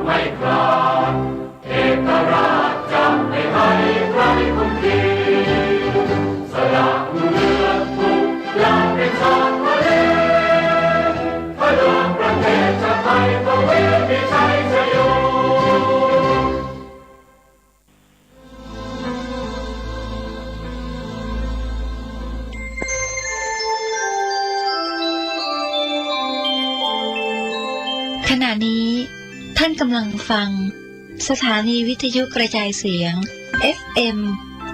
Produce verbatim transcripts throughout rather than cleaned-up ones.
ไม่ขาด เอกราชจะไม่ให้ใครคุมขีด สละเลือดทุกอย่างเป็นชาติทะเล เพื่อดวงประเทศชาติไทย ทวีมีชัยชโย ขณะนี้ท่านกำลังฟัง สถานีวิทยุกระจายเสียง เอฟเอ็ม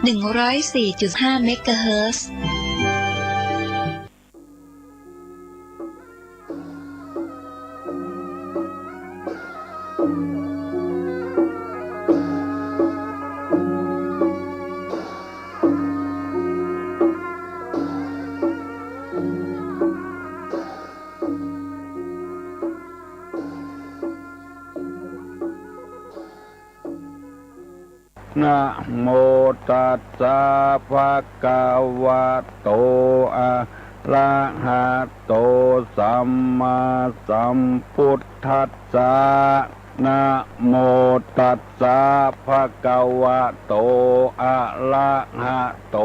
หนึ่งร้อยสี่จุดห้า เมกะเฮิรตซ์ นะโมตัสสะ ภะคะวะโต อะระหะโต สัมมาสัมพุทธัสสะ นะโมตัสสะ ภะคะวะโต อะระหะโต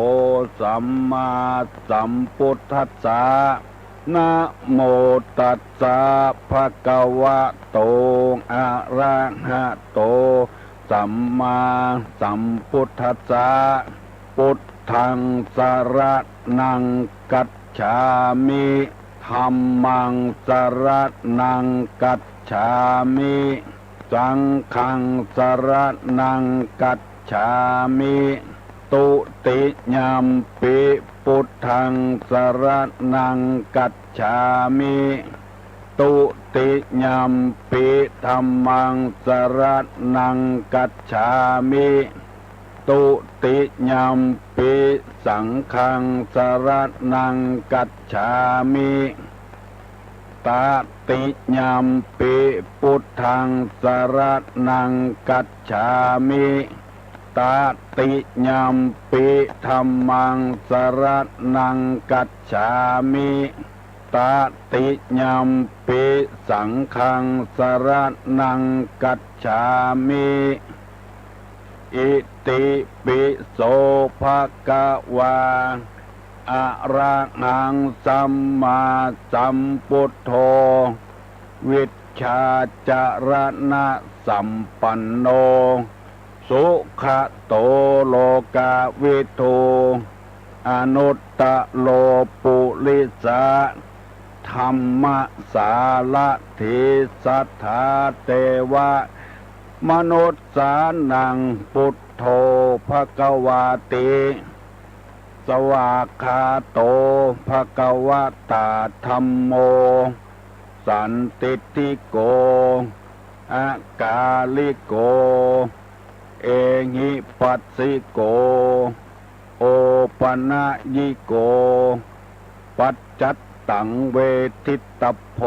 สัมมาสัมพุทธัสสะ นะโมตัสสะ ภะคะวะโต อะระหะโต สัมมาสัมพุทธัสสะ พุทธังสะระณังคัจฉามิ ธัมมังสะระณังคัจฉามิ สังฆังสะระณังคัจฉามิ ตุติยัมปิ พุทธังสะระณังคัจฉามิ ตุติยัมปิ ธัมมังสะระณังคัจฉามิ ตุติยัมปิ สังฆังสะระณังคัจฉามิ ตติยัมปิ พุทธังสะระณังคัจฉามิ ตติยัมปิ ธัมมังสะระณังคัจฉามิ ตติยัมปิ สังฆังสะระณังคัจฉามิ อิติปิโส ภะคะวา อะระหัง สัมมาสัมพุทโธ วิชชาจะระณะสัมปันโน สุขะโต โลกาวิทู อนุตตะโร ปุริสะธัมมะสารถี สัทธาเทวะมนุสสานัง พุทโธ ภะคะวาติ สวากขาโต ภะคะวะตา ธัมโม สันทิฏฐิโก อะกาลิโก เอหิปัสสิโก โอปะนะยิโก ปัจจัตตังเวทิตตะโพ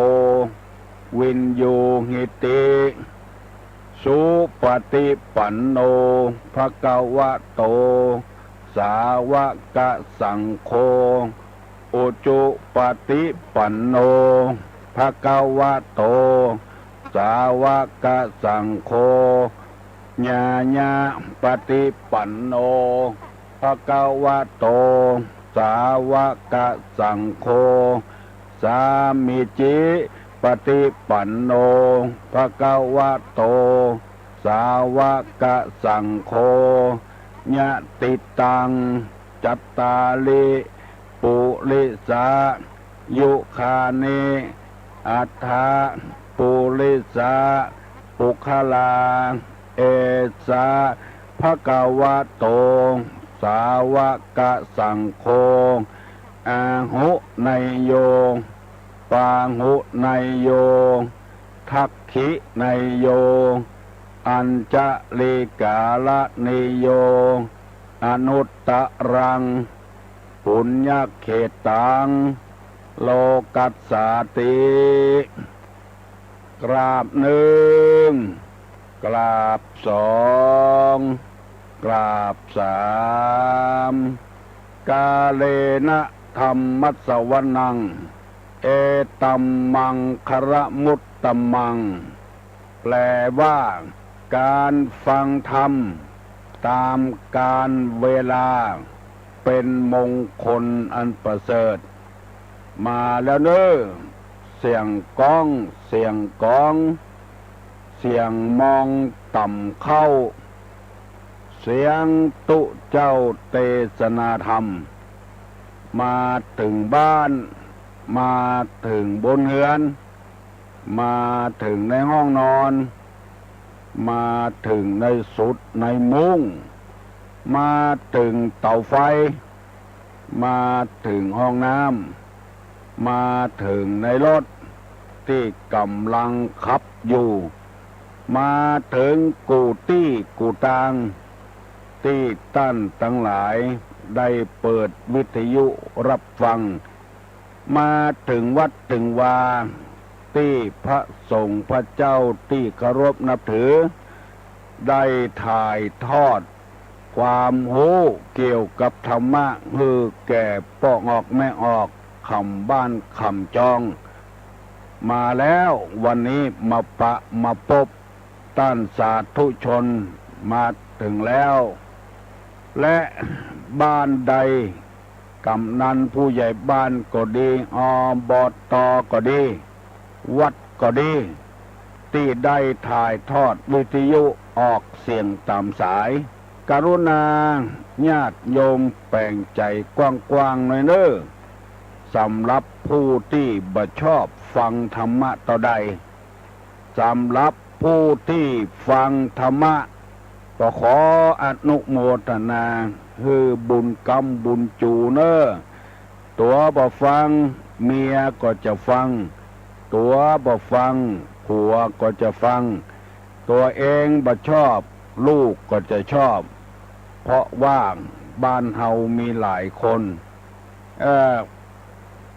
วิญญูหิติ สุปะฏิปันโน ภะคะวะโต สาวะกะสังโฆ อุจุปะฏิปันโน ภะคะวะโต สาวะกะสังโฆ ญาญะปะฏิปันโน ภะคะวะโต สาวะกะสังโฆ สามีจิปะฏิปันโน ภะคะวะโต สาวะกะสังโฆ ยะติตัง จัตตาริ ปุริสายุคานิ อัตถะ ปุริสะ ปุคคลา เอสะ ภะคะวะโต สาวะกะสังโฆ อาหุเนยโย ปาหุเนยโย ทักขิเนยโย อัญชะลีกาละเนยโย อนุตตะรัง ปุญญะเขตตัง โลกัสสาติ กราบนึ่ง กราบสอง กราบสาม กาเลนะธัมมัสสวนัง เอตัมมังคะละมุตตะมัง แปลว่า ก๋านฟังธรรมต๋ามกาลเวลา เป๋นมงคลอันประเสริฐ มาแล้วเน่อ เสียงก้อง เสียงก๋อง เสียงมองต่ำเข้า เสียงตุ๊เจ้าเตสนาธรรม มาเถิงบ้าน มาเถิงบนเฮือน มาเถิงในห้องนอน มาเถิงในสุดในมุ้ง มาเถิงเต๋าไฟ มาเถิงห้องน้ำ มาเถิงในรถตี้ก่ำลังขับอยู่ มาเถิงกู้ตี้กู้ตาง ตี้ต้านตังหลายได้เปิดวิทยุฮับฟัง มาเถิงวัดเถิงวา ตี้พระสงฆ์พระเจ้าตี้เคารพนับถือ ได้ถ่ายทอดความฮู้เกี่ยวกับธรรมะ หื้อแก่ป้องอกแม่ออก ค่ำบ้านค่ำจอง มาแล้ว วันนี้มาปะมาปบ ต้านสาธุชนมาเถิงแล้ว และบ้านใด กำนันผู้ใหญ่บ้านก็ดี อบต.ก็ดี วัดก็ดี ตี้ได้ถ่ายทอดวิทยุออกเสียงต๋ามสาย กรุณาญาติโยมแป๋งใจ๋กว้างๆ หน่อยเน่อ สำหรับผู้ตี้บ่ชอบฟังธรรมะเต้าใด สำหรับผู้ตี้ฟังธรรมะ ก็ขออนุโมทนา หื้อบุญกำบุญจู๋เน่อ ตั๋วบ่ฟัง เมียก็จะฟัง ตั๋วบ่ฟัง ผัวก็จะฟัง ตั๋วเองบ่ชอบ ลูกก็จะชอบ เพราะว่าบ้านเฮามีหลายคน เอ่อ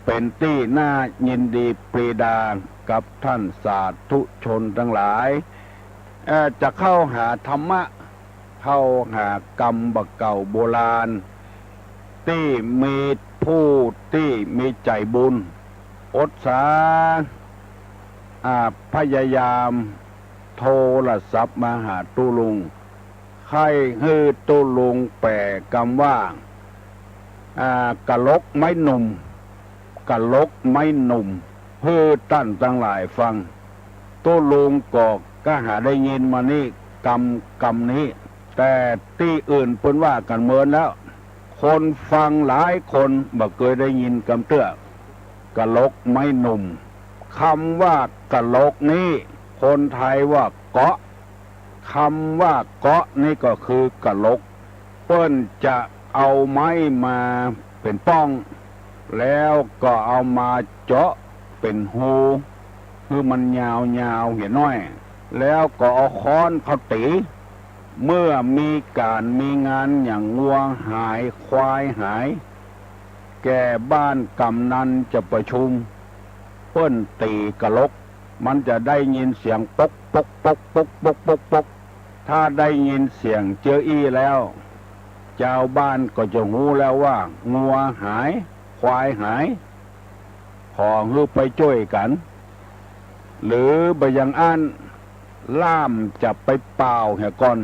เป๋นตี้น่ายินดีปรีดากับต้านสาธุชนตังหลาย เอ่อ จะเข้าหาธรรมะ เข้าหากำบ่าเก่าโบราณ ตี้มีผู้ตี้มีใจ๋บุญ อุตส่าห์ อ่า พยายามโทรศัพท์มาหาตุ๊ลุง ใค่หื้อตุ๊ลุงแป๋กำว่า อ่า กะหลกไม้หนุ่ม กะหลกไม้หนุ่ม หื้อต้านตังหลายฟัง ตุ๊ลุงก็ก้าหาได้ยินมานี่กำ กำนี้ แต่ตี้อื่นเปิ้นว่ากั๋นเมินแล้ว คนฟังหลายคนบ่เกยได้ยินกำเตื้อ กะหลกไม้หนุ่ม กำว่ากะหลกนี้ คนไทยว่าเกาะ กำว่าเกาะนี้ก็คือกะหลก เปิ้นจะเอาไม้มาเป๋นป้อง แล้วก็เอามาเจาะเป๋นฮู หื้อมันยาวๆ เหียน้อย แล้วก็เอาค้อนเข้าตี๋ เมื่อมีก๋านมีงานอย่างงัวหายควายหาย แก่บ้านกำนันจะประชุม เปิ้นตี๋กะหลก มันจะได้ยินเสียงป๊ก ป๊ก ป๊ก ป๊ก ป๊ก ป๊ก ป๊ก ถ้าได้ยินเสียงเจ้ออี้แล้ว จาวบ้านก็จะฮู้แล้วว่างัวหาย ควายหาย ขอหื้อไปจ้วยกั๋น หรือบ่อย่างอั้น ล่ามจะไปป่าวเหียก่อน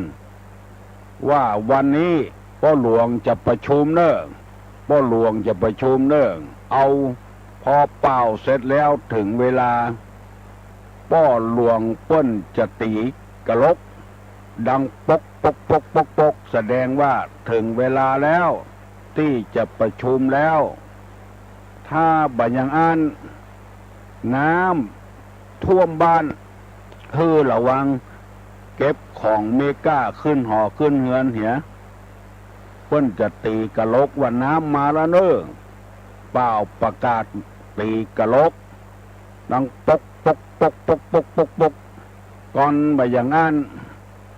ว่าวันนี้ป้อหลวงจะประชุมเน่อ ป้อหลวงจะประชุมเน่อ เอา พอป่าวเสร็จแล้วเถิงเวลา ป้อหลวงเปิ้นจะตี๋กะหลก ดังป๊ก ป๊ก ป๊ก ป๊ก ป๊ก แสดงว่าเถิงเวลาแล้ว ตี้จะประชุมแล้ว ถ้าบ่อย่างอั้น น้ำท่วมบ้าน หื้อระวัง เก็บของเมก้าขึ้นหอขึ้นเฮือนเหีย เปิ้นจะตี๋กะหลกว่าน้ำมาแล้วเน่อ ป่าวประกาศตี๋กะหลก ดังป๊ก ป๊ก ป๊ก ป๊ก ป๊ก ป๊ก ป๊ก ก่อนบ่อย่างอั้น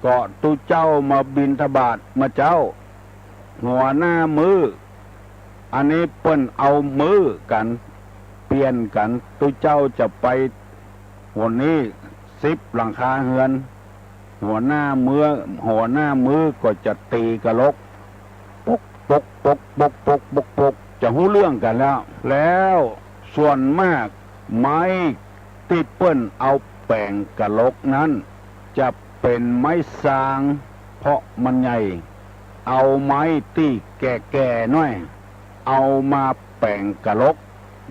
ก็ตุ๊เจ้ามาบิณฑบาตเมื่อเจ๊า หัวหน้ามื้อ อันนี้เปิ้นเอามื้อกั๋น เปลี่ยนกั๋น ตุ๊เจ้าจะไปหนนี้สิบหลังคาเฮือน หัวหน้ามื้อ หัวหน้ามื้อก็จะตี๋กะหลก ป๊ก ป๊ก ป๊ก ป๊ก ป๊ก ป๊ก ป๊ก จะฮู้เรื่องกั๋นแล้ว แล้วส่วนมากไม้ตี้เปิ้นเอาแป๋งกะหลกนั้น จะเป๋นไม้ซาง เพราะมันใหญ่ เอาไม้ตี้แก่ๆ น้อย เอามาแป๋งกะหลก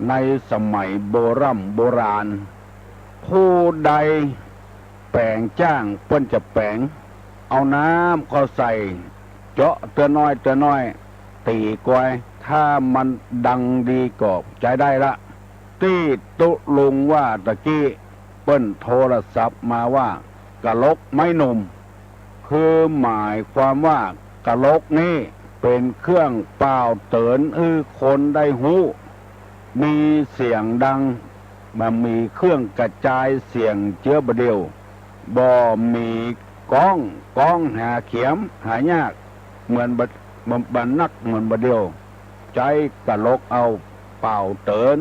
ในสมัยโบร่ำโบราณ ผู้ใดแป๋งจ้างเปิ้นจะแป๋ง เอาน้ำเข้าใส่ เจาะเตื้อน้อยเตื้อน้อย ตี๋กอย ถ้ามันดังดีก็ใจ๊ได้ละ ตี้ตุ๊ลุงว่าตะกี้ เปิ้นโทรศัพท์มาว่า กะหลกไม้หนุ่ม คือหมายความว่ากะหลกนี้เป๋นเครื่องป่าวเตื๋อนหื้อคนได้ฮู้ มีเสียงดัง บ่มีเครื่องกระจายเสียงเจื้อบ่าเดี่ยว บ่มีก๊อง ก๊องหาเขียม หายาก เหมือนบ่า บ่านักเหมือนบ่าเดี่ยว ใจ๊กะหลกเอาป่าวเตื๋อน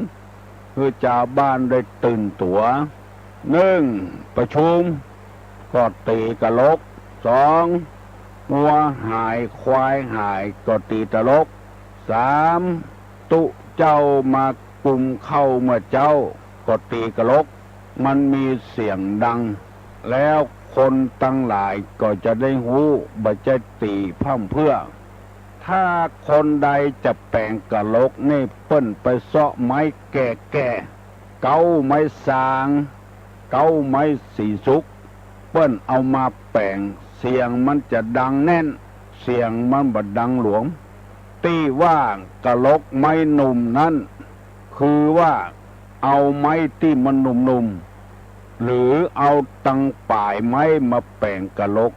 หื้อจาวบ้านได้ตื่นตั๋ว นึ่ง ประชุม ก็ตี๋กะหลก สอง งัวหายควายหายก็ตี๋กะหลก สาม ตุ๊เจ้ามากุมข้าวเมื่อเจ๊า ก็ตี๋กะหลก มันมีเสียงดัง แล้วคนตังหลายก็จะได้ฮู้ บ่ใจ้ตี๋พร่ำเพื่อ ถ้าคนใดจะแป๋งกะหลกนี่ เปิ้นไปเซาะไม้แก่ๆ เก๊าไม้ซาง เก๊าไม้สีสุก เปิ้นเอามาแป๋ง เสียงมันจะดังแน่น เสียงมันบ่ดังหลวม ตี้ว่ากะหลกไม้หนุ่มนั้น คือว่าเอาไม้ตี้มันหนุ่มๆ หรือเอาตังป๋ายไม้มาแป๋งกะหลก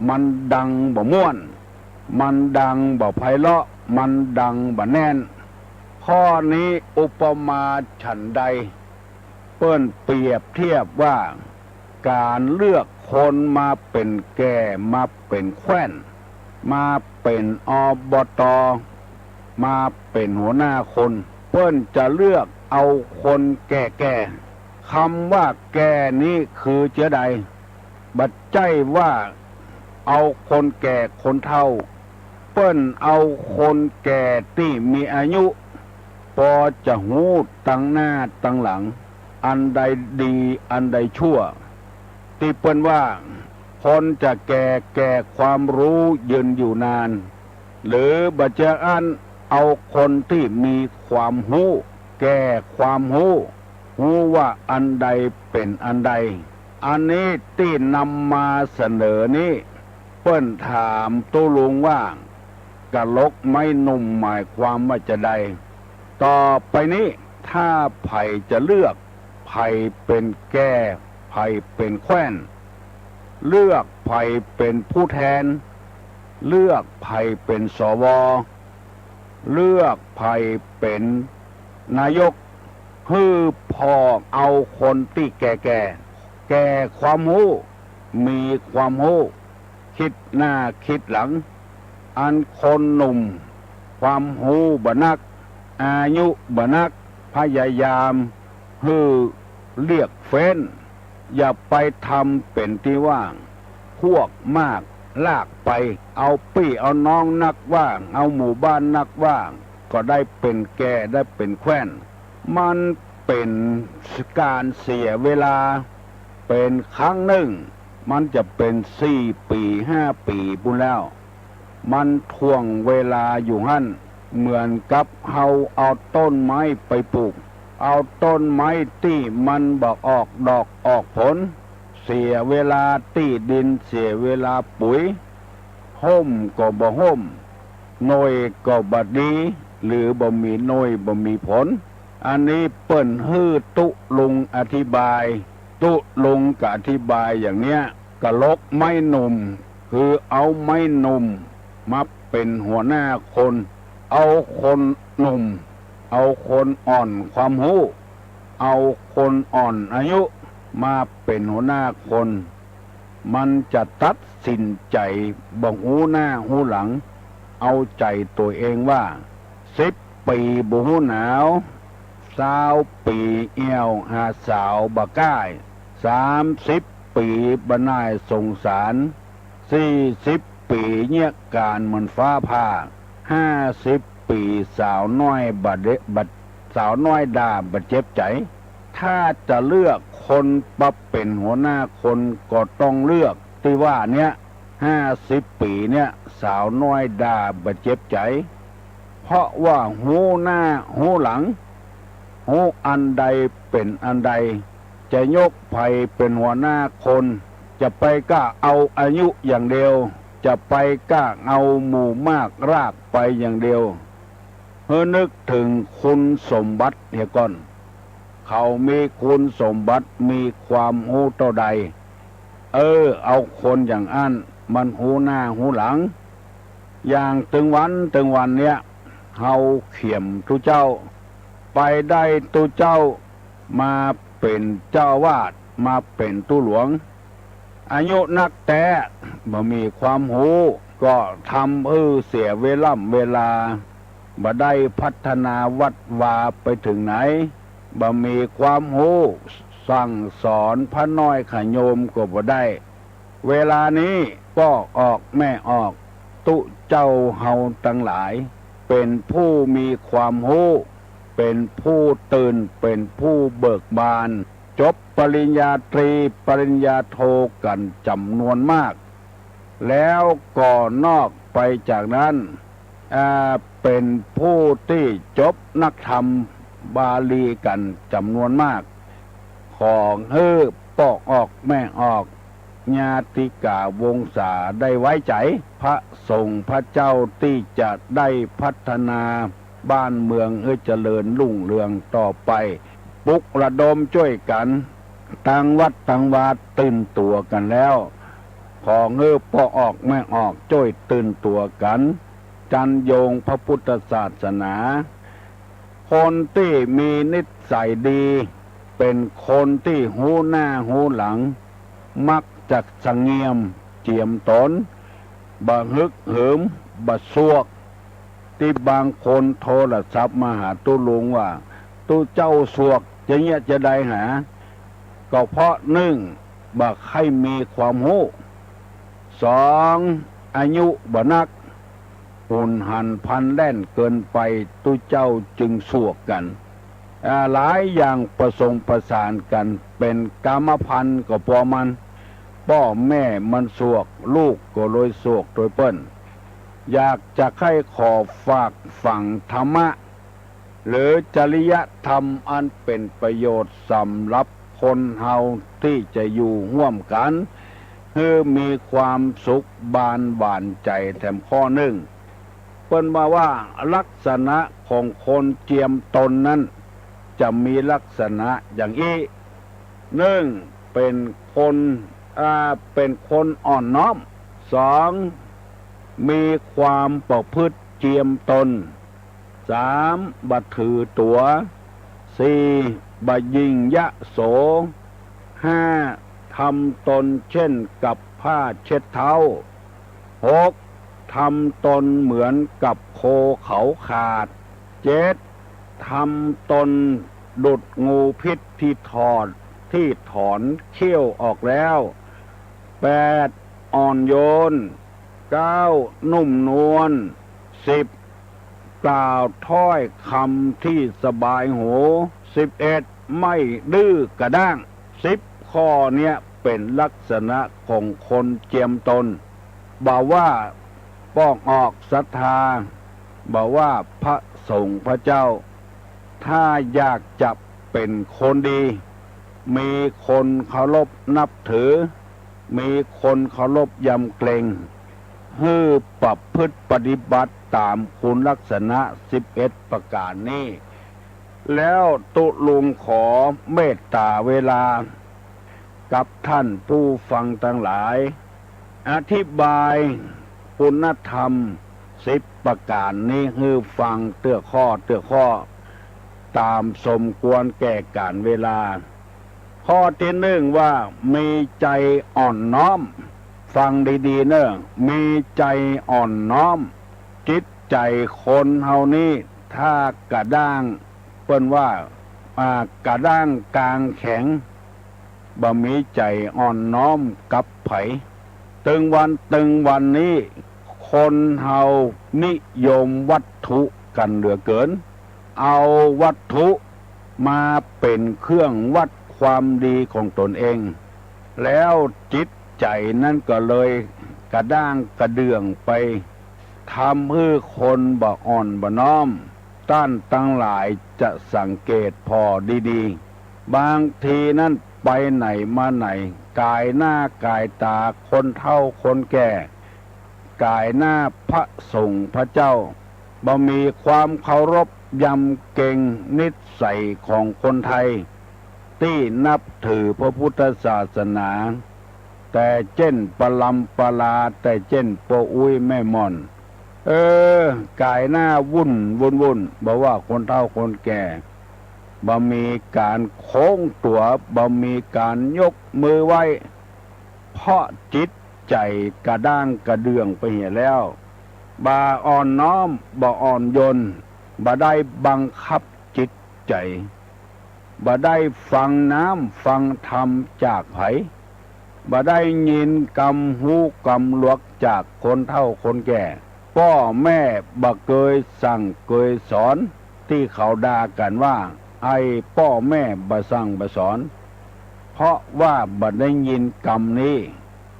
มันดังบ่ม่วน มันดังบ่ไพเราะ มันดังบ่แน่น ข้อนี้อุปมาฉันใด เปิ้นเปรียบเทียบว่า ก๋านเลือกคนมาเป๋นแก่ มาเป๋นแคว่น มาเป๋น อบต. มาเป๋นหัวหน้าคน เปิ้นจะเลือกเอาคนแก่ๆ กำว่าแก่นี้คือเจื้อใด บ่ใจ้ว่าเอาคนแก่คนเฒ่า เปิ้นเอาคนแก่ตี้มีอายุ ปอจะฮู้ตังหน้าตังหลัง อันใดดีอันใดชั่ว ตี้เปิ้นว่า คนจะแก่แก่ความฮู้ยืนอยู่นาน หรือบ่เจื้ออั้น เอาคนตี้มีความฮู้ แก่ความฮู้ ฮู้ว่าอันใดเป๋นอันใด อันนี้ตี้นำมาเสนอนี้ เปิ้นถามตุ๊ลุงว่า กะหลกไม้หนุ่มหมายความว่าจาใด ต่อไปนี้ ถ้าใผจะเลือก ใผเป๋นแก่ ใผเป๋นแคว่น เลือกใผเป๋นผู้แทน เลือกใผเป๋น สว เลือกใผเป๋นนายก หื้อผ่อเอาคนตี้แก่ๆ แก่ความฮู้ มีความฮู้ กึ๊ดหน้ากึ๊ดหลัง อันคนหนุ่ม ความฮู้บ่นัก อายุบ่นัก พยายามหื้อเรียกเฟ้น อย่าไปทำเป๋นตี้ว่าง พวกมากลากไป เอาปี้เอาน้องนักว่า เอาหมู่บ้านนักว่า ก็ได้เป๋นแก่ ได้เป๋นแคว่น มันเป๋นก๋านเสียเวลา เป๋นครั้งนึ่ง มันจะเป๋นสี่ปี๋ห้าปี๋ปู้นแล้ว มันถ่วงเวลาอยู่หั้น เหมือนกับเฮาเอาต้นไม้ไปปูก เอาต้นไม้ตี้มันบ่ออกดอกออกผล เสียเวลาตี้ดิน เสียเวลาปุ๋ย ฮ่มก็บ่ฮ่ม หน่วยก็บ่ดี หรือบ่มีหน่วยบ่มีผล อันนี้เปิ้นหื้อตุ๊ลุงอธิบาย ตุ๊ลุงก็อธิบายอย่างเนี้ย กะหลกไม้หนุ่ม คือเอาไม้หนุ่มมาเป๋นหัวหน้าคน เอาคนหนุ่ม เอาคนอ่อนความฮู้ เอาคนอ่อนอายุมาเป๋นหัวหน้าคน มันจะตัดสินใจ๋บ่ฮู้หน้าฮู้หลัง เอาใจ๋ตั๋วเองว่า สิบปี๋บ่ฮู้หนาว ซาวปี๋แอ่วหาสาวบ่ก้าย สามสิบปี๋บ่หน่ายสงสาร สี่สิบปี๋เยียะก๋านเหมือนฟ้าผ่า ห้าสิบปี๋สาวน้อยบ่เดะ บ่ สาวน้อยด่าบ่เจ็บใจ๋ ถ้าจะเลือกค คนปะเป๋นหัวหน้าคนก็ต้องเลือก ตี้ว่าเนี้ย ห้าสิบปี๋เนี้ย สาวน้อยด่าบ่เจ็บใจ๋ เพราะว่าฮู้หน้าฮู้หลัง ฮู้อันใดเป๋นอันใด จะยกใผเป๋นหัวหน้าคน จะไปก้าเอาอายุอย่างเดียว จะไปก้าเอาหมู่มากรากไปอย่างเดียว หื้อนึกเถิงคุณสมบัติเหียก่อน เขามีคุณสมบัติ มีความฮู้เต้าใด เออ เอาคนอย่างอั้น มันฮู้หน้าฮู้หลัง อย่างตึงวันตึงวันเนี้ย เฮาเขียมตุ๊เจ้า ไปได้ตุ๊เจ้ามาเป๋นเจ้าอาวาส มาเป๋นตุ๊หลวง อายุนักแต๊ บ่มีความฮู้ ก็ทำหื้อเสียเวล่ำเวลา บ่ได้พัฒนาวัดวาไปเถิงไหน บ่มีความฮู้ สั่งสอนพระน้อยขะโยมก็บ่ได้ เวลานี้ป้อออกแม่ออก ตุ๊เจ้าเฮาตังหลาย เป๋นผู้มีความฮู้ เป๋นผู้ตื่น เป๋นผู้เบิกบาน จบปริญญาตรี ปริญญาโทกั๋นจ๋ำนวนมาก แล้วก็นอกไปจากนั้น อ่า เป๋นผู้ตี้จบนักธรรมบาลีกั๋นจ๋ำนวนมาก ขอหื้อป้อออกแม่ออก ญาติกาวงศาได้ไว้ใจ๋ พระสงฆ์พระเจ้าตี้จะได้พัฒนาบ้านเมืองหื้อเจริญรุ่งเรืองต่อไป ปลุกระดมจ้วยกั๋น ตังวัดตังวาตื่นตั๋วกั๋นแล้ว ขอหื้อป้อออกแม่ออกจ้วยตื่นตั๋วกั๋น จันโยงพระพุทธศาสนา คนตี้มีนิสัยดี เป๋นคนตี้ฮู้หน้าฮู้หลัง มักจะสะเงียมเจียมต๋น บ่ฮึกเหิม บ่สวก ตี้บางคนโทรศัพท์มาหาตุ๊ลุงว่า ตุ๊เจ้าสวกจะเยียะจะใดหา ก็เพราะนึ่ง บ่ใค่มีความฮู้ สอง อายุบ่นัก หุนหันพลันแล่นเกินไป ตุ๊เจ้าจึงสวกกั๋น อ่า หลายอย่างผสมผสานกั๋น เป๋นกรรมพันธุ์ก็ปอมัน ป้อแม่มันสวก ลูกก็เลยสวกตวยเปิ้น อยากจะใค่ขอฝากฝังธรรมะ หรือจริยธรรมอันเป๋นประโยชน์สำหรับคนเฮาตี้จะอยู่ฮ่วมกั๋น หื้อมีความสุขบานหวานใจ๋แถมข้อนึ่ง เปิ้นว่าว่าลักษณะของคนเจียมตนนั้น จะมีลักษณะอย่างอี้ นึ่ง เป๋นคน อ่า เป๋นคนอ่อนน้อม สอง มีความประพฤติเจียมตน สาม บ่ถือตั๋ว สี่ บ่ยิ่งยโส ห้า ทำตนเช่นกับผ้าเช็ดเท้า หก ทำตนเหมือนกับโคเขาขาด เจ็ด ทำตนดุจงูพิษที่ถอด ที่ถอนเขี้ยวออกแล้ว แปด อ่อนโยน เก้า นุ่มนวล สิบ กล่าวถ้อยคำที่สบายหู สิบเอ็ด ไม่ดื้อกระด้าง สิบข้อเนี้ยเป๋นลักษณะของคนเจียมตน บ่ว่าป้องออกศรัทธา บ่ว่าพระสงฆ์พระเจ้า ถ้าอยากจะเป๋นคนดี มีคนเคารพนับถือ มีคนเคารพยำเกรง หื้อประพฤติปฏิบัติต๋ามคุณลักษณะสิบเอ็ดประก๋านนี้ แล้วตุ๊ลุงขอเมตต๋าเวลา กับท่านผู้ฟังตังหลาย อธิบายคุณธรรมสิบประก๋านนี้หื้อฟังเตื้อข้อเตื้อข้อ ต๋ามสมควรแก่ก๋าลเวลา ข้อตี้นึ่งว่ามีใจ๋อ่อนน้อม ฟังดีๆ เน่อ มีใจ๋อ่อนน้อม จิตใจ๋คนเฮานี้ถ้ากระด้าง เปิ้นว่า อ่า กระด้างกางแข็ง บ่มีใจ๋อ่อนน้อมกับใผ ตึงวันตึงวันนี้ คนเฮานิยมวัตถุกั๋นเหลือเกิน เอาวัตถุมาเป๋นเครื่องวัดค ความดีของตนเอง แล้วจิตใจ๋นั้นก็เลยกระด้างกระเดื่องไป ทำหื้อคนบ่อ่อนบ่น้อม ต้านตังหลายจะสังเกตผ่อดีๆ บางทีนั้นไปไหนมาไหน ก๋ายหน้าก๋ายต๋าคนเฒ่าคนแก่ ก๋ายหน้าพระสงฆ์พระเจ้า บ่มีความเคารพยำเกรงนิสัยของคนไทย ตี้นับถือพระพุทธศาสนา แต่เจ้นปรำปรา แต่เจ้นป้ออุ๊ยแม่หม่อน เออ ก๋ายหน้าวุ่นวุ่นวุ่น บ่ว่าคนเฒ่าคนแก่ บ่มีก๋านโค้งตั๋ว บ่มีก๋านยกมือไหว้ เพราะจิตใจ๋กระด้างกระเดื่องไปเหียแล้ว บ่อ่อนน้อม บ่อ่อนโยน บ่ได้บังคับจิตใจ๋ บ่ได้ฟังน้ำฟังธรรมจากใผ บ่ได้ยินกำฮู้กำหลวกจากคนเฒ่าคนแก่ ป้อแม่บ่เกยสั่งเกยสอน ตี้เขาด่ากั๋นว่า ไอ้ป้อแม่บ่สั่งบ่สอน เพราะว่าบ่ได้ยินกำนี้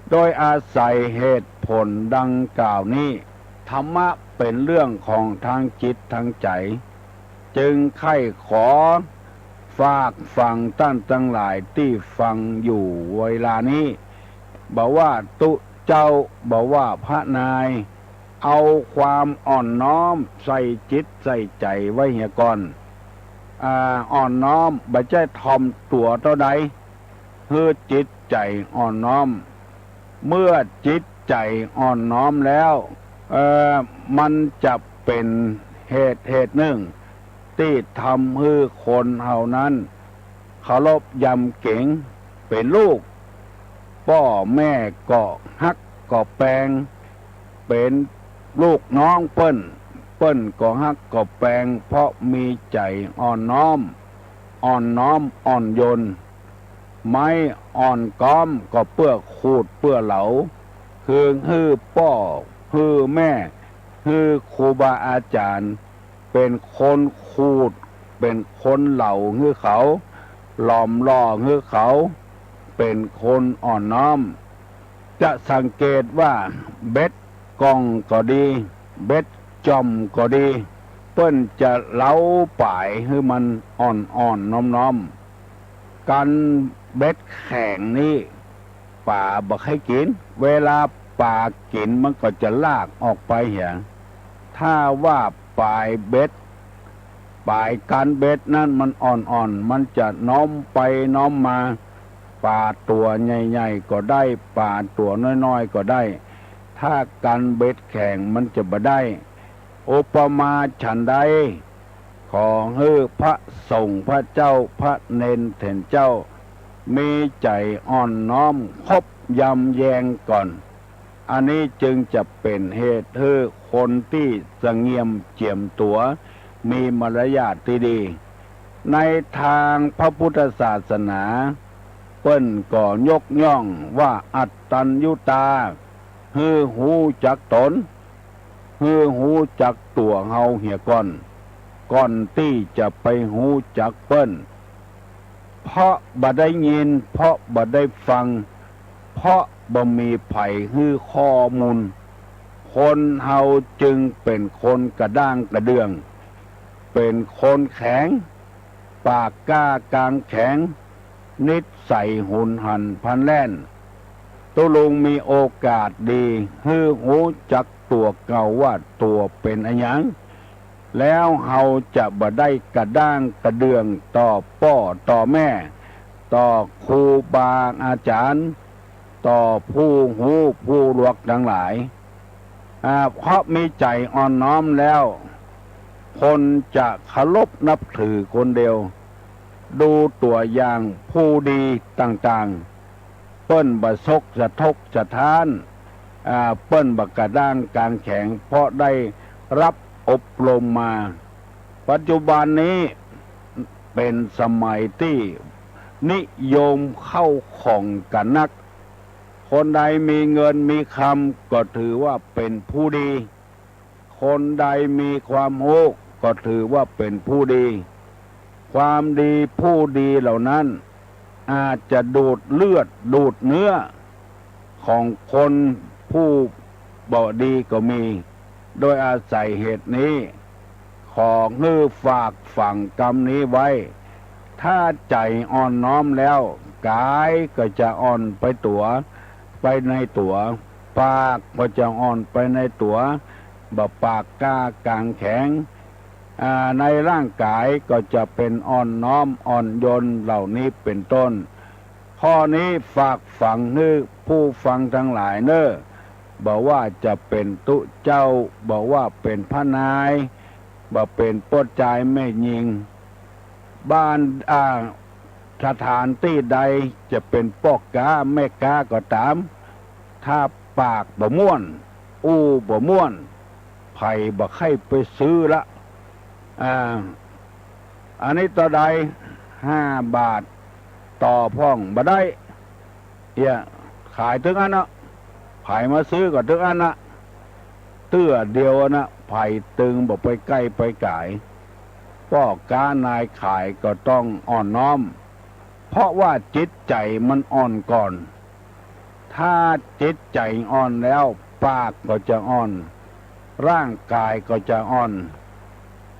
โดยอาศัยเหตุผลดังกล่าวนี้ ธรรมะเป๋นเรื่องของทางจิตทางใจ๋ จึงใค่ขอฝากฝังต้านตังหลายตี้ฟังอยู่เวลานี้ บ่ว่าตุ๊เจ้า บ่ว่าพระนาย เอาความอ่อนน้อมใส่จิตใส่ใจ๋ไว้เหียก่อน อ่า อ่อนน้อม บ่ใจ้ถ่อมตั๋วเต้าใด หื้อจิตใจ๋อ่อนน้อม เมื่อจิตใจ๋อ่อนน้อมแล้ว เอ่อ มันจะเป๋นเหตุเหตุนึ่ง ตี้ทำหื้อคนเฮานั้นเคารพยำเก๋ง เป๋นลูก ป้อแม่ก็ฮักก็แปง เป๋นลูกน้องเปิ้น เปิ้นก็ฮักก็แปง เพราะมีใจ๋อ่อนน้อม อ่อนน้อมอ่อนโยน ไม้อ่อนก๊อมก็เปื้อขูดเปื้อเหลา คือหื้อป้อ หื้อแม่ หื้อครูบาอาจ๋ารย์ เป๋นคนขูด เป๋นคนเหลาหื้อเขา หลอมหล่อหื้อเขา เป๋นคนอ่อนน้อม จะสังเกตว่าเบ็ดก่องก็ดี เบ็ดจ่อมก็ดี เปิ้นจะเหลาป๋ายหื้อมันอ่อนๆ น้อมๆ กั๋นเบ็ดแข็งนี้ ป๋าบ่ใค่กิ๋น เวลาป๋ากิ๋นมันก็จะลากออกไปเหีย ถ้าว่าป๋ายเบ็ด ป๋ายกั๋นเบ็ดนั้นมันอ่อนๆ มันจะน้อมไปน้อมมา ป๋าตั๋วใหญ่ๆ ก็ได้ ป๋าตั๋วน้อยๆ ก็ได้ ถ้ากั๋นเบ็ดแข็งมันจะบ่ได้ อุปมาฉันใด ขอหื้อพระสงฆ์พระเจ้า พระเณรเถรเจ้า มีใจ๋อ่อนน้อมเคารพยำแยงก่อน อันนี้จึงจะเป๋นเหตุหื้อคนตี้สะเงียมเจียมตั๋ว มีมารยาทตี้ดี ในตางพระพุทธศาสนา เปิ้นก็ยกย่องว่าอัตตัญญุตา หื้อฮู้จักต๋น หื้อฮู้จักตั๋วเฮาเหียก่อน ก่อนตี้จะไปฮู้จักเปิ้น เพราะบ่ได้ยิน เพราะบ่ได้ฟัง เพราะบ่มีใผหื้อข้อมูล คนเฮาจึงเป๋นคนกระด้างกระเดื่อง เป๋นคนแข็ง ปากกล้ากรามแข็ง นิสัยหุนหันพลันแล่น ตุ๊ลุงมีโอกาสดี หื้อฮู้จักตั๋วเก่าว่าตั๋วเป๋นอะหยัง แล้วเฮาจะบ่ได้กระด้างกระเดื่องต่อป้อต่อแม่ ต่อครูบาอาจ๋ารย์ ต่อผู้ฮู้ผู้หลวกตังหลาย อ่า เพราะมีใจ๋อ่อนน้อมแล้ว คนจะเคารพนับถือคนเดียว ดูตั๋วอย่างผู้ดีต่างๆ เปิ้นบ่สกสะทกสะท้าน อ่า เปิ้นบ่กระด้างกรามแข็ง เพราะได้รับอบรมมา ปัจจุบันนี้เป๋นสมัยตี้นิยมเข้าของกั๋นนัก คนใดมีเงินมีคำก็ถือว่าเป๋นผู้ดี คนใดมีความฮู้ก็ถือว่าเป๋นผู้ดี ความดีผู้ดีเหล่านั้น อาจจะดูดเลือดดูดเนื้อของคนผู้บ่ดีก็มี โดยอาศัยเหตุนี้ ขอหื้อฝากฝังกำนี้ไว้ ถ้าใจ๋อ่อนน้อมแล้ว ก๋ายก็จะอ่อนไปตั๋ว ไปในตั๋ว ปากก็จะอ่อนไปในตั๋ว บ่ปากกล้ากางแข็ง อ่า ในร่างก๋ายก็จะเป๋นอ่อนน้อมอ่อนโยนเหล่านี้เป๋นต้น ข้อนี้ฝากฝังหื้อผู้ฟังตังหลายเน่อ บ่ว่าจะเป๋นตุ๊เจ้า บ่ว่าเป๋นพระนาย บ่เป๋นป้อจายแม่ญิง บ้าน อ่า สถานตี้ใดจะเป๋นป้อก๊าแม่ก๊าก็ต๋าม ถ้าปากบ่ม่วน อู้บ่ม่วน ใผบ่ใค่ไปซื้อละ อ่า อันนี้เต้าใด ห้าบาท ต่อพ่องบ่ได้ เหีย ขายตึงอั้นนะ ใผมาซื้อก็ตึงอั้นนะ เตื้อเดียวนะ ใผตึงบ่ไปใก้ไปก๋าย ป้อก๊านายขายก็ต้องอ่อนน้อม เพราะว่าจิตใจ๋มันอ่อนก่อน ถ้าจิตใจ๋อ่อนแล้ว ปากก็จะอ่อน ร่างก๋ายก็จะอ่อน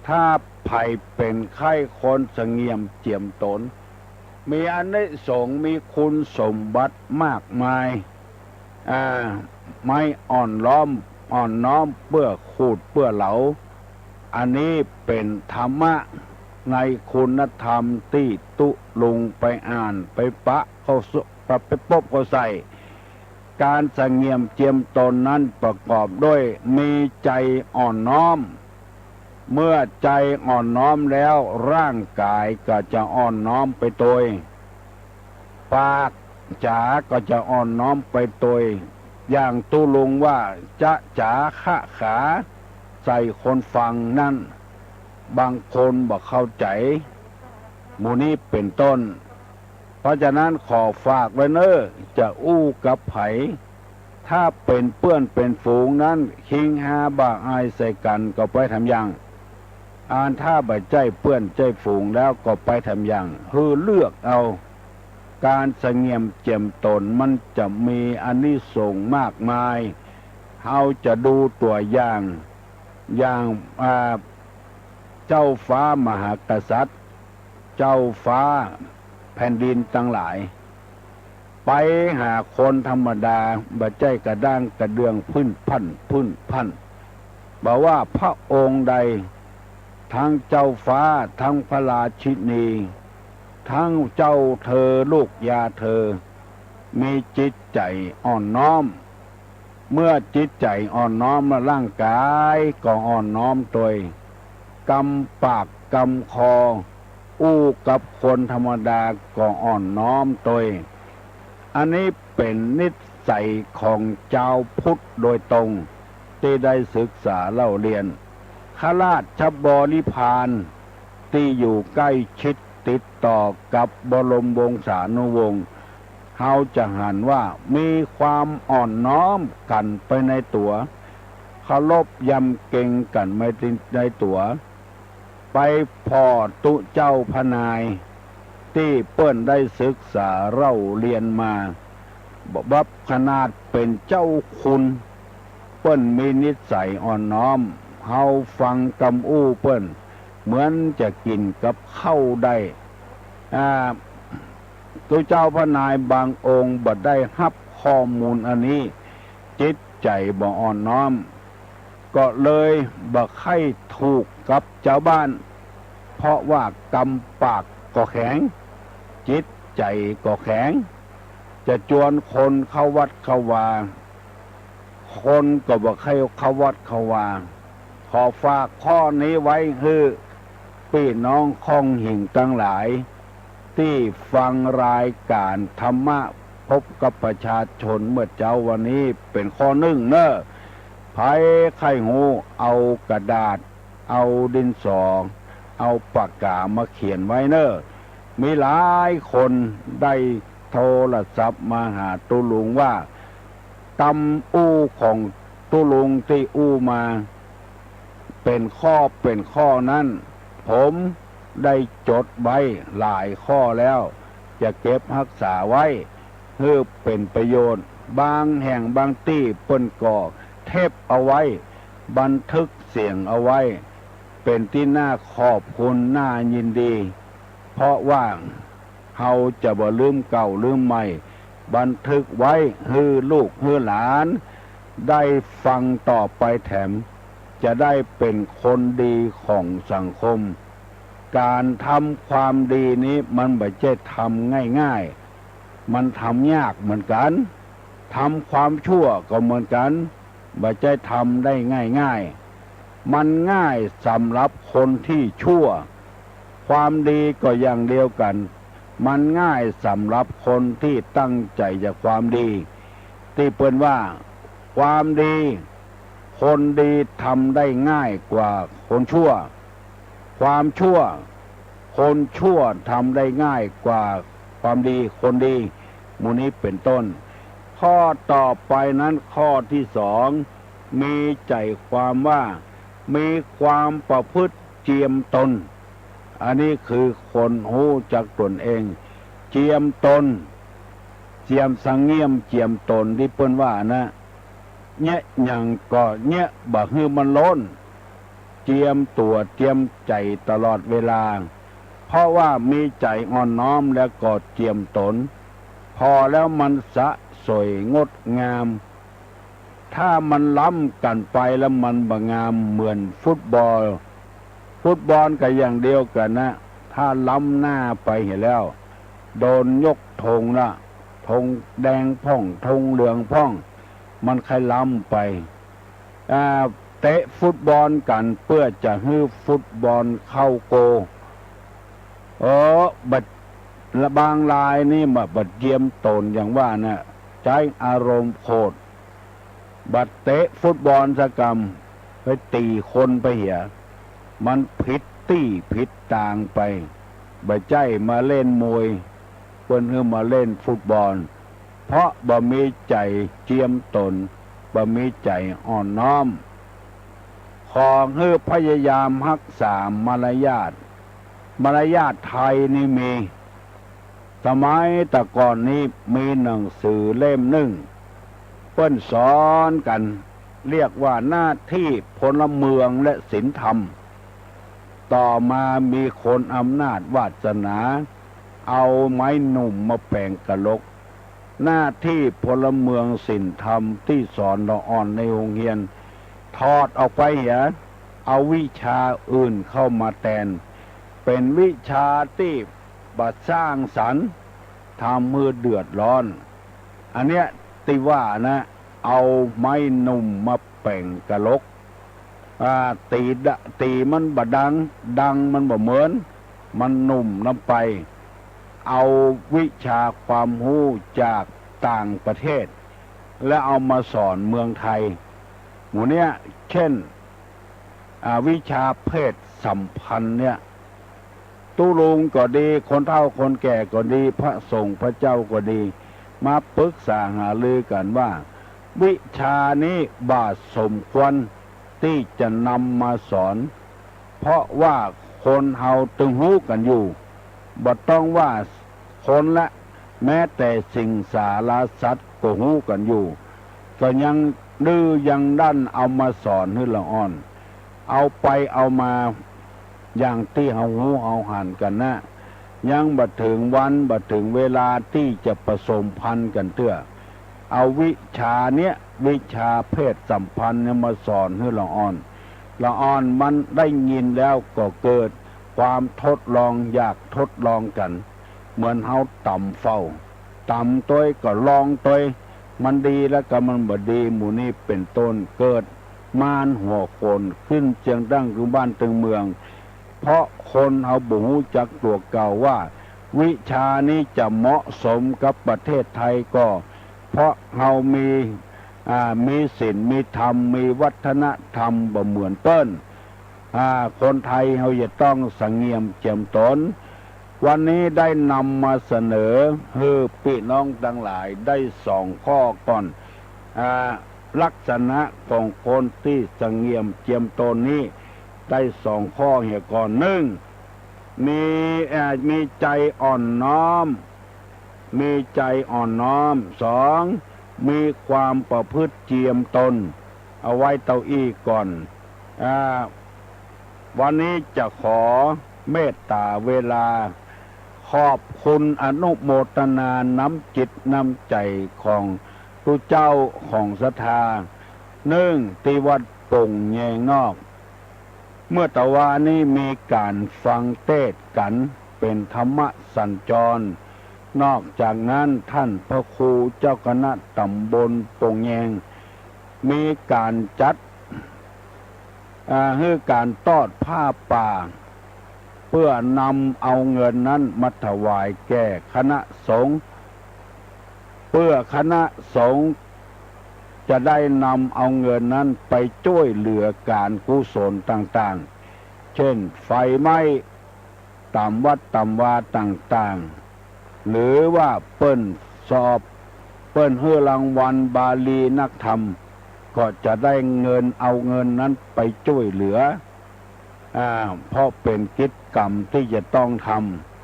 ถ้าใผเป๋นใค่คนสงเงียมเจียมต๋น มีอานิสงส์ มีคุณสมบัติมากมาย อ่า ไม้อ่อนล้อม อ่อนน้อมเปื้อขูดเปื้อเหลา อันนี้เป๋นธรรมะในคุณธรรมตี้ตุ๊ลุงไปอ่านไปปะเข้าสุ ไปปบเข้าใส่ ก๋านสงเงียมเจียมต๋นนั้นประกอบด้วย มีใจ๋อ่อนน้อม เมื่อใจ๋อ่อนน้อมแล้ว ร่างก๋ายก็จะอ่อนน้อมไปตวย ปากจ๋าก็จะอ่อนน้อมไปตวย อย่างตุ๊ลุงว่า จะจ๋าคะขา ใส่คนฟังนั้น บางคนบ่เข้าใจ๋ หมู่นี้เป๋นต้น เพราะฉะนั้นขอฝากไว้เน่อ จะอู้กับใผ ถ้าเป๋นเปื้อนเป๋นฝูงนั้น คิงฮาบ่าอายใส่กั๋นก็ไปทำยัง อันถ้าบ่ใจ้เปื้อนใจ้ฝูงแล้วก็ไปทำยัง หื้อเลือกเอา ก๋านสงเงียมเจียมต๋นมันจะมีอานิสงส์มากมาย เฮาจะดูตั๋วอย่าง อย่าง อ่า เจ้าฟ้ามหากษัตริย์ เจ้าฟ้าแผ่นดินตังหลาย ไปหาคนธรรมดา บ่ใจ้กระด้างกระเดื่องพิ่นพั่น พิ่นพั่น บ่ว่าพระองค์ใด ทั้งเจ้าฟ้า ทั้งพระราชินี ทั้งเจ้าเธอ ลูกยาเธอ มีจิตใจ๋อ่อนน้อม เมื่อจิตใจ๋อ่อนน้อมแล้ว ร่างก๋ายก็อ่อนน้อมตวย กำปากกำคอ อู้กับคนธรรมดาก็อ่อนน้อมตวย อันนี้เป๋นนิสัยของจาวพุทธโดยตรง ตี้ได้ศึกษาเล่าเรียน ข้าราชบริพารตี้อยู่ใก้ชิดติดต่อกับบรมวงศานุวงศ์ เฮาจะหันว่ามีความอ่อนน้อมกั๋นไปในตั๋ว เคารพยำเกรงกั๋นไปในตั๋ว ไปผ่อตุ๊เจ้าพระนาย ตี้เปิ้นได้ศึกษาเล่าเรียนมา บับขนาดเป๋นเจ้าคุณ เปิ้นมีนิสัยอ่อนน้อม เฮาฟังกำอู้เปิ้น เหมือนจะกิ๋นกับข้าวได้ อ่า ตุ๊เจ้าพระนายบางองค์บ่ได้ฮับข้อมูลอันนี้ จิตใจ๋บ่อ่อนน้อม ก็เลยบ่ใค่ถูกกับจาวบ้าน เพราะว่ากำปากก็แข็ง จิตใจ๋ก็แข็ง จะจวนคนเข้าวัดเข้าวา คนก็บ่ใค่เข้าวัดเข้าวา ขอฝากข้อนี้ไว้หื้อปี้น้องค่องหิ่งตังหลาย ตี้ฟังรายก๋านธรรมะพบกับประชาชนเมื่อเจ๊าวันนี้เป๋นข้อนึ่งเน่อ ใผใค่ฮู้เอากระดาษ เอาดินสอ เอาปากก๋ามาเขียนไว้เน่อ มีหลายคนได้โทรศัพท์มาหาตุ๊ลุงว่า กำอู้ของตุ๊ลุงตี้อู้มา เป๋นข้อเป๋นข้อนั้น ผมได้จดไว้หลายข้อแล้ว จะเก็บฮักษาไว้หื้อเป๋นประโยชน์ บางแห่งบางตี้เปิ้นก็เทปเอาไว้ บันทึกเสียงเอาไว้ เป๋นตี้น่าขอบคุณน่ายินดี เพราะว่าเฮาจะบ่ลืมเก่าลืมใหม่ บันทึกไว้หื้อลูกหื้อหลานได้ฟังต่อไปแถม จะได้เป๋นคนดีของสังคม ก๋านทำความดีนี้มันบ่ใจ้ทำง่ายๆ มันทำยากเหมือนกั๋น ทำความชั่วก็เหมือนกั๋น บ่ใจ้ทำได้ง่ายๆ มันง่ายสำหรับคนตี้ชั่ว ความดีก็อย่างเดียวกั๋น มันง่ายสำหรับคนตี้ตั้งใจ๋จะความดี ตี้เปิ้นว่า ความดี คนดีทำได้ง่ายกว่าคนชั่ว ความชั่ว คนชั่วทำได้ง่ายกว่าความดี คนดี หมู่นี้เป๋นต้น ข้อต่อไปนั้นข้อตี้สอง มีใจ๋ความว่า มีความประพฤติเจียมตน อันนี้คือคนฮู้จักตนเอง เจียมตน เจียมสังเงียมเจียมตนตี้เปิ้นว่านะ เยียะหยังก็เยียะบ่หื้อมันล้น เจียมตั๋วเจียมใจ๋ตลอดเวลา เพราะว่ามีใจ๋อ่อนน้อมแล้วก็เจียมตน ผ่อแล้วมันสะสวยงดงาม ถ้ามันล้ำกั๋นไปแล้วมันบ่งามเหมือนฟุตบอล ฟุตบอลก็อย่างเดียวกั๋นนะ ถ้าล้ำหน้าไปเหียแล้ว โดนยกธงละ ธงแดงพ่อง ธงเหลืองพ่อง มันใค่ล้ำไป อ่า เตะฟุตบอลกั๋นเปื้อจะหื้อฟุตบอลเข้าโกล เออ บัด บางรายนี่บ่ บ่เจียมตนอย่างว่านะ ใจ๊อารมณ์โขด บ่เตะฟุตบอลสักกำ ไปตี๋คนไปเหีย มันผิดตี้ผิดตางไป บ่ใจ้มาเล่นมวย เปิ้นหื้อมาเล่นฟุตบอล เพราะบ่มีใจ๋เจียมตน บ่มีใจ๋อ่อนน้อม ขอหื้อพยายามฮักษามารยาท มารยาทไทยนี่มี สมัยแต่ก่อนนี้มีหนังสือเล่มนึ่ง เปิ้นสอนกั๋น เรียกว่าหน้าที่พลเมืองและศีลธรรม ต่อมามีคนอำนาจวาสนา เอาไม้หนุ่มมาแป๋งกะลก หน้าที่พลเมืองศีลธรรมตี้สอนละอ่อนในโฮงเฮียน ถอดออกไปเหีย เอาวิชาอื่นเข้ามาแตน เป๋นวิชาตี้บ่สร้างสรรค์ ทำหื้อเดือดร้อน อันเนี้ยตี้ว่านะ เอาไม้หนุ่มมาแป๋งกะลก อ่า ตี๋ดะ ตี๋มันบ่ดัง ดังมันบ่เหมือน มันหนุ่มนำไป เอาวิชาความฮู้จากต่างประเทศ แล้วเอามาสอนเมืองไทย หมู่เนี้ย เช่น อ่า วิชาเพศสัมพันธ์เนี่ย ตุ๊ลุงก็ดี คนเฒ่าคนแก่ก็ดี พระสงฆ์พระเจ้าก็ดี มาปรึกษาหารือกั๋นว่า วิชานี้บ่สมควรตี้จะนำมาสอน เพราะว่าคนเฮาตึงฮู้กั๋นอยู่ บ่ต้องว่าคนละ แม้แต่สิงสาราสัตว์ก็ฮู้กั๋นอยู่ ก็ยังดื้อยังด้านเอามาสอนหื้อละอ่อน เอาไปเอามาอย่างตี้เฮาฮู้เฮาหันกั๋นนะ ยังบ่เถิงวันบ่เถิงเวลาตี้จะผสมพันธุ์กั๋นเตื้อ เอาวิชาเนี้ย วิชาเพศสัมพันธ์เนี่ยมาสอนหื้อละอ่อน ละอ่อนมันได้ยินแล้วก็เกิดความทดลอง อยากทดลองกั๋น เหมือนเฮาต๋ำเฝ้า ต๋ำตวยก็ลองตวย มันดีแล้วก็มันบ่ดี หมู่นี้เป๋นต้น เกิดมานหัวโขนขึ้นเจียงตั้งตึงบ้านตึงเมือง เพราะคนเฮาบ่ฮู้จักตั๋วเก่าว่า วิชานี้จะเหมาะสมกับประเทศไทยก็ เพราะเฮามี อ่า มีศีล มีธรรม มีวัฒนธรรมบ่เหมือนเปิ้น อ่า คนไทยเฮาจะต้องสังเงียมเจียมตน วันนี้ได้นำมาเสนอหื้อปี้น้องตังหลายได้สองข้อก่อน อ่า ลักษณะของคนตี้สังเงียมเจียมตนนี้ ได้สองข้อเหียก่อน นึ่ง มี อ่า มีใจ๋อ่อนน้อม มีใจ๋อ่อนน้อม สอง มีความประพฤติเจียมตน เอาไว้เต้าอี้ก่อน อ่า วันนี้จะขอเมตต๋าเวลา ขอบคุณอนุโมทนาน้ำจิตน้ำใจ๋ของตุ๊เจ้าของศรัทธา นึ่งตี้วัดโป่งแยงนอก เมื่อตะวานี้มีก๋านฟังเตสน์กั๋น เป๋นธรรมสัญจร นอกจากนั้นต้านพระครูเจ้าคณะต๋ำบลโป่งแยง มีก๋านจัด อ่า หื้อก๋านตอดผ้าป่า เปื้อนำเอาเงินนั้นมาถวายแก่คณะสงฆ์ เปื้อคณะสงฆ์จะได้นำเอาเงินนั้นไปจ้วยเหลือก๋านกุศลต่างๆ เช่น ไฟไหม้ต๋ามวัดต๋ามวาต่างๆ หรือว่าเปิ้นสอบ เปิ้นหื้อรางวัลบาลีนักธรรม ก็จะได้เงิน เอาเงินนั้นไปจ้วยเหลือ อ่า เพราะเป๋นกิจกรรมตี้จะต้องท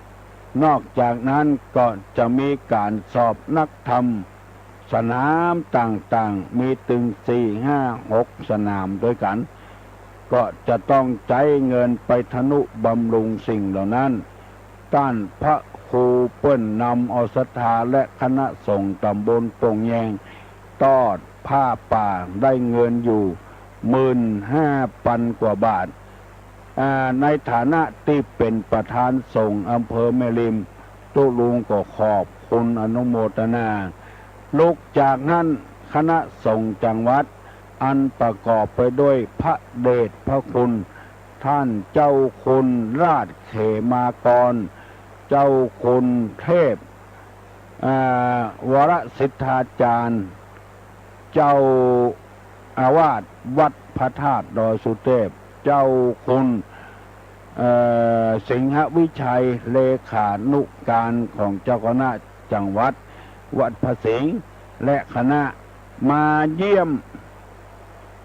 ำ นอกจากนั้นก็จะมีก๋านสอบนักธรรม สนามต่างๆ มีตึงสี่ ห้า หก สนามตวยกั๋น ก็จะต้องใจ๊เงินไปทนุบำรุงสิ่งเหล่านั้น ต้านพระครูเปิ้นนำเอาศรัทธาและคณะสงฆ์ต๋ำบลโป่งแยง ตอดผ้าป่าได้เงินอยู่หมื่นห้าปันกว่าบาท อ่า ในฐานะตี้เป๋นประธานสงฆ์อำเภอแม่ริม ตุ๊ลุงก็ขอบคุณอนุโมทนา ลุกจากนั้นคณะสงฆ์จังหวัด อันประกอบไปด้วยพระเดชพระคุณ ต้านเจ้าคุณราชเขมากร เจ้าคุณเทพ อ่า วรสิทธาจารย์ เจ้าอาวาสวัดพระธาตุดอยสุเทพ เจ้าคุณ เอ่อ สิงหวิชัย เลขานุการของเจ้าคณะจังหวัดวัดพระสิงห์ และคณะมาเยี่ยม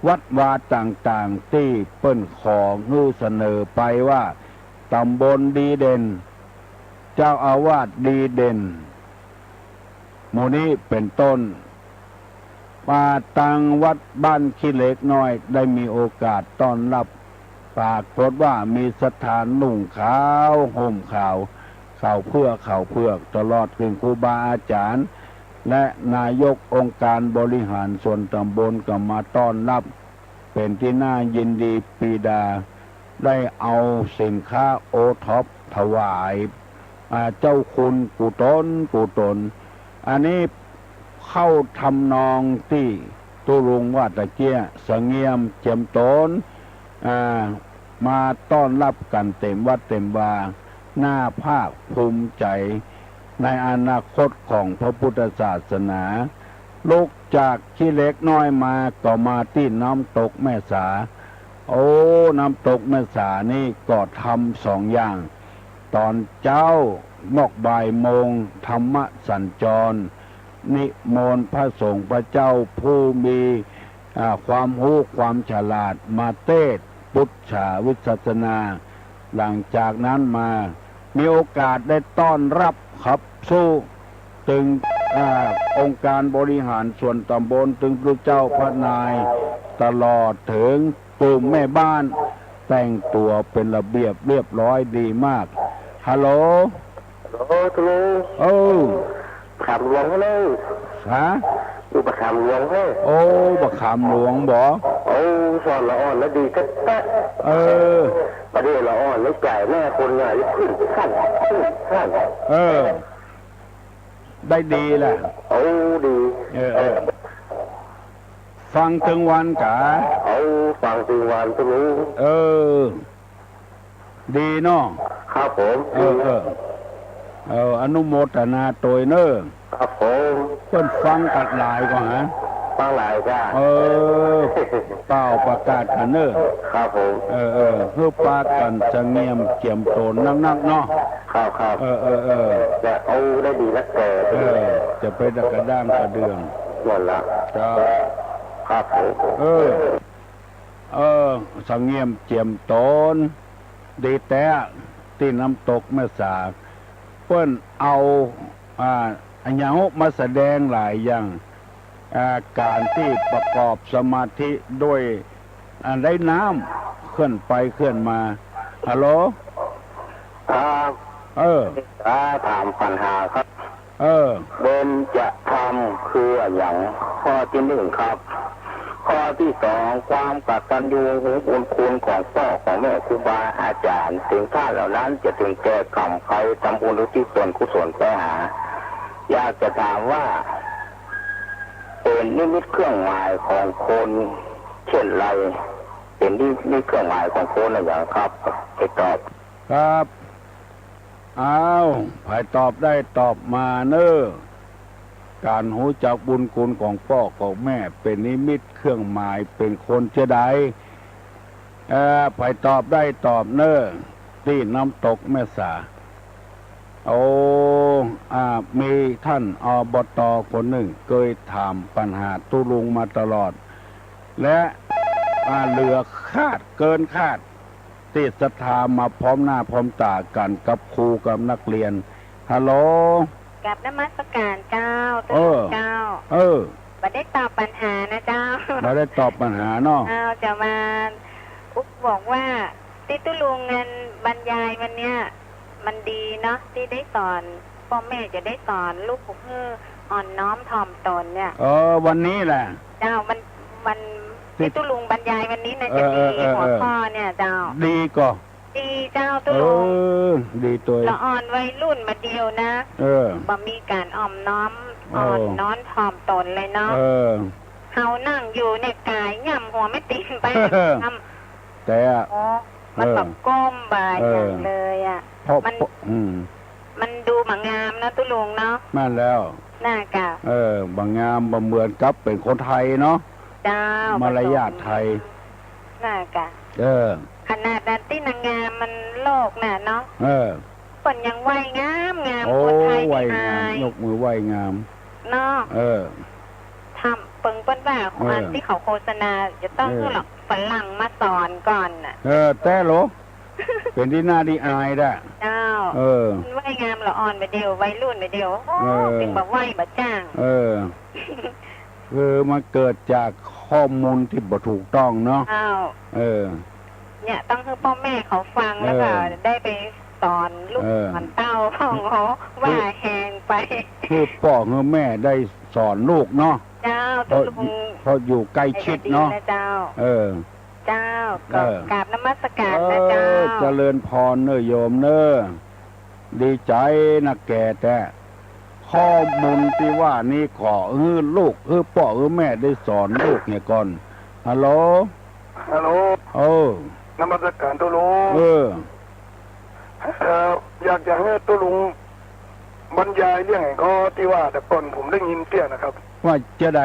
วัดวาต่างๆ ตี้เปิ้นขอหื้อเสนอไปว่า ต๋ำบลดีเด่น เจ้าอาวาสดีเด่น หมู่นี้เป๋นต้น มาตังวัดบ้านขี้เหล็กน้อยได้มีโอกาสต้อนรับ ปรากฏว่ามีศรัทธานุ่งขาวห่มขาว ขาวเผือก ขาวเผือก ตลอดเถิงครูบาอาจารย์ และนายกองค์การบริหารส่วนต๋ำบลก็มาต้อนรับ เป๋นตี้น่ายินดีปีดา ได้เอาสินค้าโอท็อปถวาย อ่า เจ้าคุณกู้ต๋นกู้ต๋น อันนี้เข้าทำนองตี้ตุ๊ลุงว่าตะเกี้ย สะเงียมเจียมต๋น อ่า มาต้อนรับกั๋นเต๋มวัดเต๋มวา น่าภาคภูมิใจ๋ในอนาคตของพระพุทธศาสนา ลุกจากขี้เหล็กน้อยมาก็มาตี้น้ำตกแม่สา โอ้ น้ำตกแม่สานี่ก็ทำสองอย่าง ต๋อนเจ๊า นอกบ่ายโมง ธรรมสัญจร นิมนต์พระสงฆ์พระเจ้าผู้มี อ่า ความฮู้ความฉลาดมาเตสน์ปุจฉาวิสัชนา หลังจากนั้นมา มีโอกาสได้ต้อนรับขับสู้ ตึง อ่า องค์การบริหารส่วนต๋ำบล ตึงตุ๊เจ้าพระนาย ตลอดเถิงกลุ่มแม่บ้าน แต่งตั๋วเป๋นระเบียบเรียบร้อยดีมาก ฮัลโหล ฮัลโหล ตุ๊ลุง เออ บักขามหลวงเฮ้ย ฮะ อู้ บักขามหลวงเฮ้ย โอ้ บักขามหลวงบ่ โอ้ สอนละอ่อนละดีแต๊ๆ เออ บ่าเดี่ยวละอ่อนละใจ๋ แม่คนใหญ่ขึ้นขั้น ขึ้นขั้น เออ ได้ดีแหละ โอ้ ดี เออ เออ เออ ฟังตึงวันกา โอ้ ฟังตึงวัน ตุ๊ลุง เออ ดีเนาะ ครับผม เออ เออ เออ อนุโมทนาตวยเน่อ ครับผม เปิ้นฟังกั๋นหลายก่อหา ฟังหลายจ้า เออ เป่าประกาศกั๋นเน่อ ครับผม เออ เออ หื้อปากั๋นสะเงียมเจียมต๋นนักๆ เนาะ ครับ ครับ เออ เออ เออ จะเอาได้ดีนักแต่ เออ จะไปกระด้างกระเดื่อง นั่นละ เจ้า ครับผม เออ เออ สะเงียมเจียมต๋น ดีแต๊ ตี้น้ำตกแม่สา เปิ้นเอา อ่า อะหยัง มาแสดงหลายอย่าง อ่า ก๋านตี้ประกอบสมาธิด้วย อ่า ได้น้ำ เคลื่อนไปเคลื่อนมา ฮัลโหล ครับ เออ จะถามปัญหาครับ เออ เบญจธรรมคืออะหยัง ข้อตี้นึ่งครับ ข้อตี้สอง ความกตัญญูรู้บุญคุณของป้อของแม่ครูบาอาจ๋ารย์ เถิงต้านเหล่านั้นจะเถิงแก่กรรมใคร ทำบุญอุทิศส่วนกุศลไปหา อยากจะถามว่า เป๋นนิมิตเครื่องหมายของคนเช่นไร เป๋นนิมิตเครื่องหมายของคนอะหยังครับ ไปตอบ ครับ อ้าว ใผตอบได้ตอบมาเน่อ ก๋านฮู้จักบุญคุณของป้อของแม่เป๋นนิมิตเครื่องหมายเป๋นคนจาใด เอ่อ ใผตอบได้ตอบเน่อ ตี้น้ำตกแม่สา โอ้ อ่า มีต้าน อบต. คนนึ่งเกยถามปัญหาตุ๊ลุงมาตลอด และ อ่า เหลือคาด เกินคาด ตี้ศรัทธามาพร้อมหน้าพร้อมต๋ากั๋นกับครูกับนักเรียน ฮัลโหล กราบนมัสก๋านเจ้า เออ ตุ๊ลุงเจ้า เออ บ่ได้ตอบปัญหานะเจ้า บ่ได้ตอบปัญหาเนาะ เจ้า จะมา อุ๊บบอกว่า ตี้ตุ๊ลุงอันบรรยายวันเนี้ย มันดีเนาะ ตี้ได้สอน ป้อแม่จะได้สอนลูกหื้ออ่อนน้อมถ่อมตนเนี่ย เออ วันนี้แหละ เจ้า มัน มัน ตี้ ตี้ตุ๊ลุงบรรยายวันนี้น่ะ เออ จะดี เออ เออ หัวข้อเนี่ยเจ้า ดีก่อ ดีเจ้าตุ๊ลุง เออ ดีตวย ละอ่อนวัยรุ่นบ่าเดี่ยวนะ เออ บ่มีก๋านอ่อมน้อม เออ อ่อนน้อมถ่อมตนเลยเนาะ เออ เฮานั่งอยู่เนี่ยก๋ายย่ำหัวแม่ติ่งไป แต่ โอ้ มัน เออ แบบก้มบ่า เออ อย่างเลยอะ เพราะ มัน เพราะ อืม มันดูบ่างามเนาะตุ๊ลุงเนาะ แม่นแล้ว น่ากะ เออ บ่างาม บ่เหมือนกับเป๋นคนไทยเนาะ เจ้า มารยาทไทย น่ากะ เออ ขนาดตี้นางงามมันโลกน่ะเนาะ เออ เปิ้นยังไหว้งามงาม โอ้ คนไทย ไหว้งาม อาย ยกมือไหว้งาม เนาะ เออ ทำ เปิงเปิ้นว่า เออ อันตี้เขาโฆษณา จะต้อง เออ หื้อหลอกฝรั่งมาสอนก่อนน่ะ เออ แต๊เหรอ เป๋นตี้น่าตี้อายแต๊ เจ้า เออ ไหว้งามละอ่อนบ่าเดี่ยว วัยรุ่นบ่าเดี่ยว โอ้ เออ จึงบ่ไหว้บ่จ้าง เออ คือมันเกิดจากข้อมูลตี้บ่ถูกต้องเนาะ เจ้า เออ เนี่ยต้องหื้อป้อแม่เขาฟัง เออ แล้วก็ได้ไปสอนลูก เออ สอนเต้าของเขา หื้อ ว่าแฮงไป หื้อป้อหื้อแม่ได้สอนลูกเนาะ เจ้า เพราะ ตุ๊ลุง เพราะอยู่ใก้ชิดเนาะ ไอเดียดีนะเจ้า เออ เจ้า ก็ เออ กราบนมัสก๋านนะเจ้า เออ เจริญพรเน่อโยมเน่อ ดีใจ๋นักแก่แต๊ ข้อมูลตี้ว่านี้ขอหื้อลูก หื้อป้อหื้อแม่ได้สอนลูกเหียก่อน ฮัลโหล ฮัลโหล เออ นมัสก๋านตุ๊ลุง เออ เอ่อ อยากจะหื้อตุ๊ลุงบรรยายเรื่องไอ้ข้อตี้ว่าแต่ก่อนผมได้ยินเสียนะครับ ว่าจาใด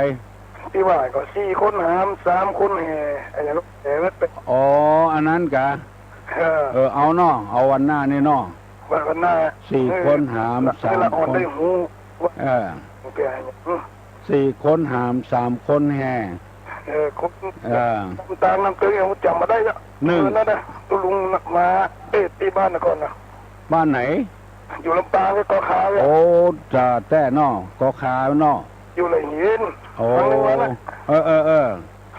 ตี้ว่าก็สี่คนหาม สามคนแห่ อะหยังแห่มันเป๋น อ๋อ อันนั้นกะ เออ เออ เอาเนาะ เอาวันหน้านี่เนาะ วัน วันหน้า สี่คนหาม เออ สามคน ละอ่อนได้ฮู้ว่า เออ มันเป๋นอะหยัง อืม สี่คนหาม สามคนแห่ เออ คน เออ ตางน้ำตึงเนี่ยผมจ๋ำบ่ได้ละ นึ่ง เออ นั่นน่ะ ตุ๊ลุงมาเตศน์ตี้บ้านก่อนนะ บ้านไหน อยู่ลำปางก็กอขาวเนี่ย โอ้ จาแต๊เนาะ กอขาวเนาะ อยู่ไหล่หิน โอ้ ฟังตึงวันน่ะ เออ เออ เออ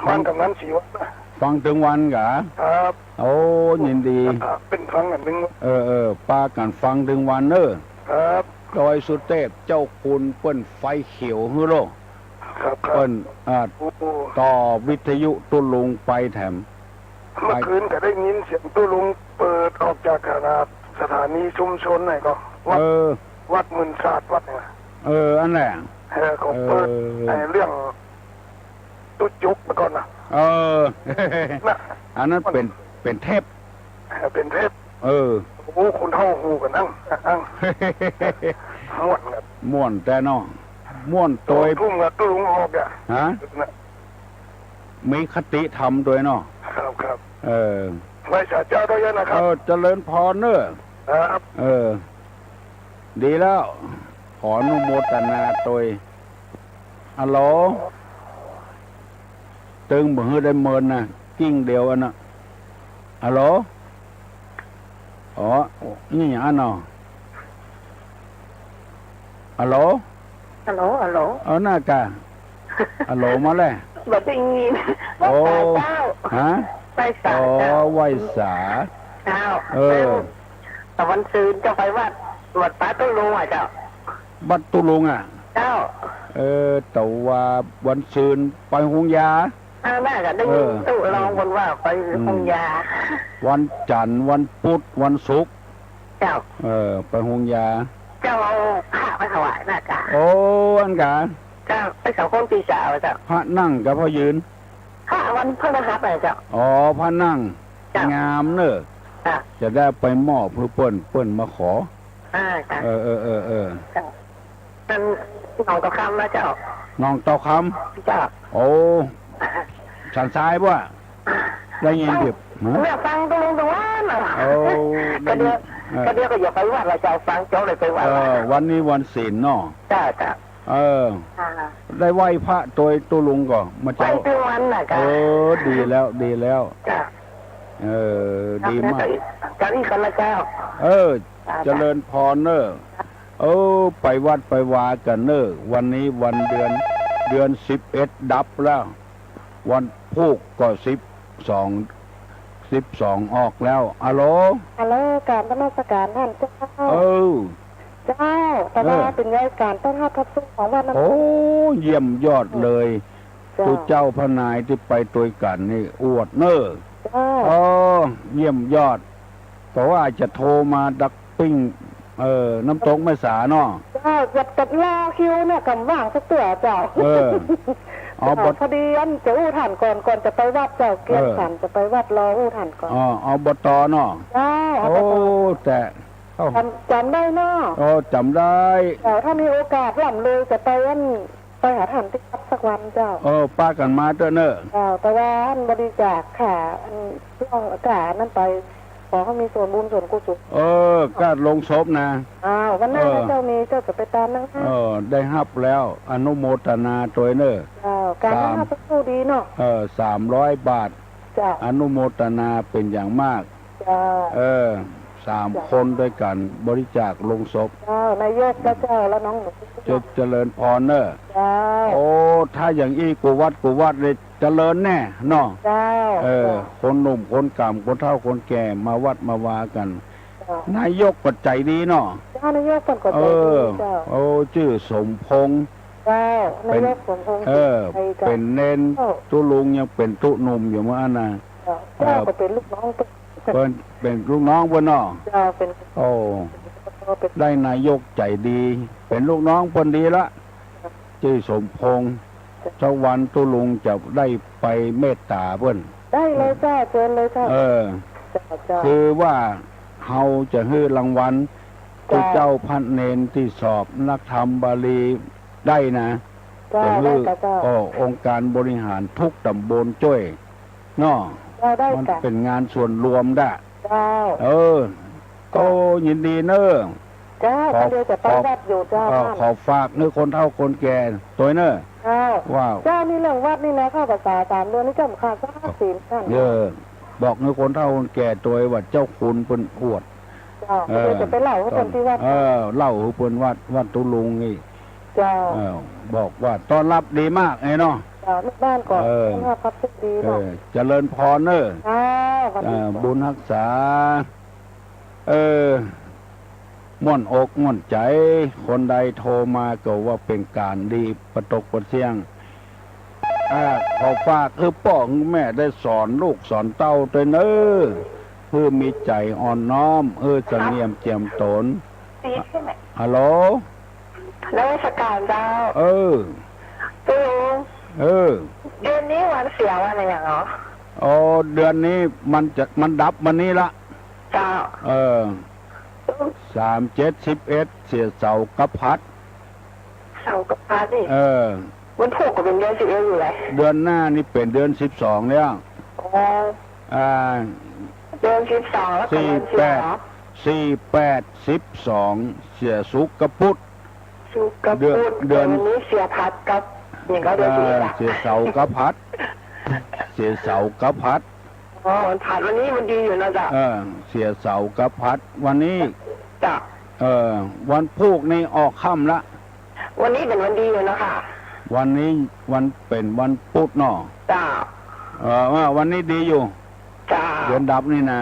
บ้านกำนันศรีวัฒน์น่ะ ฟังตึงวันกะ ครับ โอ้ ยินดี เป๋นฟังอันนึ่ง เออ เออ ปากั๋นฟังตึงวันเน่อ ครับ ดอยสุเตพ เจ้าคุณเปิ้นไฟเขียวหื้อโลก ครับ ครับ เปิ้น อ่า โอ้ ต่อวิทยุตุ๊ลุงไปแถม เมื่อคืนก็ได้ยินเสียงตุ๊ลุงเปิดออกจากขนาดสถานีชุมชนไหนก็ วัด เออ วัดหมื่นศาสตร์วัดเนี่ย เออ อันแหละ เออ เขาเปิด เออ ไอ้เรื่องตุ๊จุกมาก่อนนะ เออ น่ะ อันนั้นเป๋น เป๋นเทป เออ เป๋นเทป เออ โอ้ คนเฒ่าฮู้กั๋นอั้ง อั้ง ม่วนครับ ม่วนแต๊เนาะ ม่วนตวย สองทุ่มก็ตุ๊ลุงออกอะ ฮะ น่ะ มีคติธรรมตวยเนาะ ครับ ครับ เออ ไหว้สาเจ้าตวยนะครับ เออ เจริญพรเน่อ ครับ เออ ดีแล้ว ขออนุโมทนาตวย ฮัลโหล ตึงบ่หื้อได้เมินนะ กิ้งเดียวอันน่ะ ฮัลโหล อ๋อ นี่หยังอันเนาะ ฮัลโหล ฮัลโหล ฮัลโหล เอาหน้ากา ฮัลโหลมาแล้ว บ่ได้ยิน โอ้ ไหว้สาเจ้า ฮะ ไหว้สา อ๋อ เจ้า ไหว้สา เจ้า เออ แต่วันซืนเจ้าไปวัด วัดป้าตุ๊ลุงอะเจ้า วัดตุ๊ลุงอะ เจ้า เออ แต่ว่าวันซืนไปโฮงยา อ่า น่าจะได้ยิน เออ ตุ๊ลุงเปิ้นว่าไป อืม โฮงยา วันจันทร์ วันพุธ วันศุกร์ เจ้า เออ ไปโฮงยา เจ้าเอาผ้าไปถวายหน้ากา โอ้ อันกา เจ้า ไปสองคนปี้สาวเจ้า พระนั่งกับพระยืน พระวันพฤหัสอะเจ้า อ๋อ พระนั่ง เจ้า งามเนอะ เจ้า จะได้ไปมอบหื้อเปิ้น เปิ้นมาขอ อ่า เจ้า เออ เออ เออ เออ เจ้า นั่นหนองเต่าคำนะเจ้า หนองเต่าคำ เจ้า โอ้ สันทรายบ่ ได้ยินผิด ฮะ เนี่ยฟังตรงตรงนั้นน่ะ โอ้ ก็เดี๋ยว ได้ยิน เออ ก็เดี๋ยวก็อยากไปวัดละเจ้า ฟังจบเลยไปวัด เออ วันนี้วันศีลเนาะ เจ้า เจ้า เออ อ่า ได้ไหว้พระตวยตุ๊ลุงก่อ มาเจ้า ไหว้ทุกวันน่ะเจ้า เออ ดีแล้ว ดีแล้ว เจ้า เออ ดีมาก เจ้า อีกคนละเจ้า เออ อ่า เจริญพรเนอะ เออ ไปวัดไปวากั๋นเนอะ วันนี้วันเดือน เดือนสิบเอ็ดดับแล้ว วันพูกก็สิบสอง สิบสองออกแล้ว ฮัลโหล ฮัลโหล กราบนมัสการต้านเจ้า เออ เจ้า แต่ว่า เออ เป๋นไงก๋านต้อนรับพระสงฆ์ของวัดนั้น โอ้ เยี่ยมยอดเลย เจ้า ตุ๊เจ้าพระนายตี้ไปตวยกั๋นนี่อวดเนอะ เจ้า เออ เยี่ยมยอด เพราะว่าจะโทรมาดักปิ้ง เออ น้ำตกแม่สาเนาะ เจ้า จะ จะรอคิวเนี่ย ก่ำว่างสักเตื้อเจ้า เออ เอา เจ้า บ่ พอดีอันจะอู้ต้านก่อน ก่อนจะไปวัดเจ้า เออ เกียรติขันธ์จะไปวัด รออู้ต้านก่อน อ๋อ อบต.เนาะ เจ้า โอ้ อบต.แต่ เอ้า จ๋ำ จ๋ำได้เนาะ โอ้ จ๋ำได้ เจ้า ถ้ามีโอกาสล่ำเลยจะไปอัน ไปหาต้านตี้วัดสักวันเจ้า เออ ปากั๋นมาเต๊อะเนอะ เจ้า แต่ว่าอันบริจาคค่า อัน ล่วงกานั้นไป ขอหื้อมีส่วนบุญส่วนกุศล เออ กาดลงศพนะ อ้าว วันหน้า เออ ถ้าเจ้ามี เจ้าจะไปตามนะ เออ ได้ฮับแล้ว อนุโมทนาตวยเนอะ เจ้า ก๋าน สาม ฮับผู้ดีเนาะ เออ สามร้อยบาท เจ้า อนุโมทนาเป๋นอย่างมาก เจ้า เออ สาม เจ้า คนตวยกั๋น บริจาคลงศพ เจ้า นายก เจ้า แล้วน้องหนู เจ เจริญพรเนอะ เจ้า โอ้ ถ้าอย่างอี้ กู้วัดกู้วัดเลย เจริญแน่เนาะ เจ้า เออ เจ้า คนหนุ่มคนก๋ำ คนเฒ่าคนแก่ มาวัดมาวากั๋น เจ้า นายกก็ใจ๋ดีเนาะ เจ้า นายกเปิ้นก็ใจ๋ดี เออ เจ้า โอ้ จื้อสมพงษ์ เจ้า เป๋น นายกสมพงษ์ เออ ใจ๋ดี เป๋นเณร เจ้า ตุ๊ลุงยังเป๋นตุ๊หนุ่มอยู่เมื่ออั้นนะ เจ้า เออ เจ้าก็เป๋นลูกน้องเปิ้น เปิ้นเป๋นลูกน้องเปิ้นเนาะ เจ้า เป๋น โอ้ เปิ้น ได้นายกใจ๋ดี เป๋นลูกน้องเปิ้นดีละ จื้อสมพงษ์ สักวันตุ๊ลุงจะได้ไปเมตต๋าเปิ้น ได้เลยเจ้า เจิญเลยเจ้า เออ เจ้า เจ้า คือว่าเฮาจะหื้อรางวัล เจ้า ตุ๊เจ้าพระเณรตี้สอบนักธรรมบาลีได้นะ เจ้า จะหื้อ ได้เจ้า โอ้ องค์การบริหารทุกต๋ำบลจ้วย เนาะ เจ้า ได้ มัน เจ้า เป๋นงานส่วนรวมด้า เจ้า เออ เจ้า โอ้ ยินดีเนอะ เจ้า ขอ คนเดียวจะไป ขอ วัดอยู่เจ้า เออ ท่าน ขอฝากหื้อคนเฒ่าคนแก่ตวยเนอะ เจ้า ว่า เจ้า นี่เรื่องวัดนี่นะ เข้าพรรษาสามเดือนนี่เจ้าข้าสร้างศีลท่าน เออ บอกหื้อคนเฒ่าคนแก่ตวยว่าเจ้าคุณเปิ้นอวด เจ้า เออ เดี๋ยวจะไปเล่าหื้อเปิ้นตี้วัด เออ เล่าหื้อเปิ้นวัด วัดตุ๊ลุงนี่ เจ้า เออ บอกว่าต้อนรับดีมากไอ้เนาะ เจ้า ลูกบ้านก็ เออ ต้อนรับพระคุณดีเนาะ เออ เจริญพรเนอะ เจ้า สวัสดี เออ เจ้า บุญฮักษา เออ ม่วนอกม่วนใจ๋ คนใดโทรมาก็ว่าเป๋นก๋านดี ปะตกปะเสี้ยง อ่า ขอฝากหื้อป้อหื้อแม่ได้สอนลูกสอนเต้าตวยเนอะ หื้อมีใจ๋อ่อนน้อม หื้อสำเนียมเจียมต๋น ฮัลโหล นมัสการเจ้า เออ ตุ๊ลุง เออ เดือนนี้วันเสียวันอะหยังเหรอ อ๋อ เดือนนี้มันจะ มันดับวันนี้ละ เจ้า เออ สามเจ็ดสิบเอ็ด เสียเสาร์กับหัส เสาร์กับหัสนี่ เออ วันพูกก็เป๋นเดือนสิบเอ็ดอยู่แหละ เดือนหน้านี่เป๋นเดือนสิบสองแล้ว อ๋อ อ่า เดือนสิบสองแล้วก็ สี่แปด วันเสียเหรอ สี่แปด สิบสอง เสียศุกร์กับพุธ ศุกร์กับพุธ เดือน เดือน วันนี้เสียหัสกับ อย่างก็เดือนสิบเอ็ดอะ อ่า เสียเสาร์กับหัส เสียเสาร์กับหัส อ๋อ วันหัส วันนี้วันดีอยู่นะเจ้า เออ เสียเสาร์กับหัส วันนี้ เจ้า เออ วันพูกนี่ออกค่ำละ วันนี้เป๋นวันดีอยู่เนาะค่ะ วันนี้วันเป๋นวันปุ๊ดเนาะ เจ้า เออ ว่าวันนี้ดีอยู่ เจ้า เดือนดับนี่นะ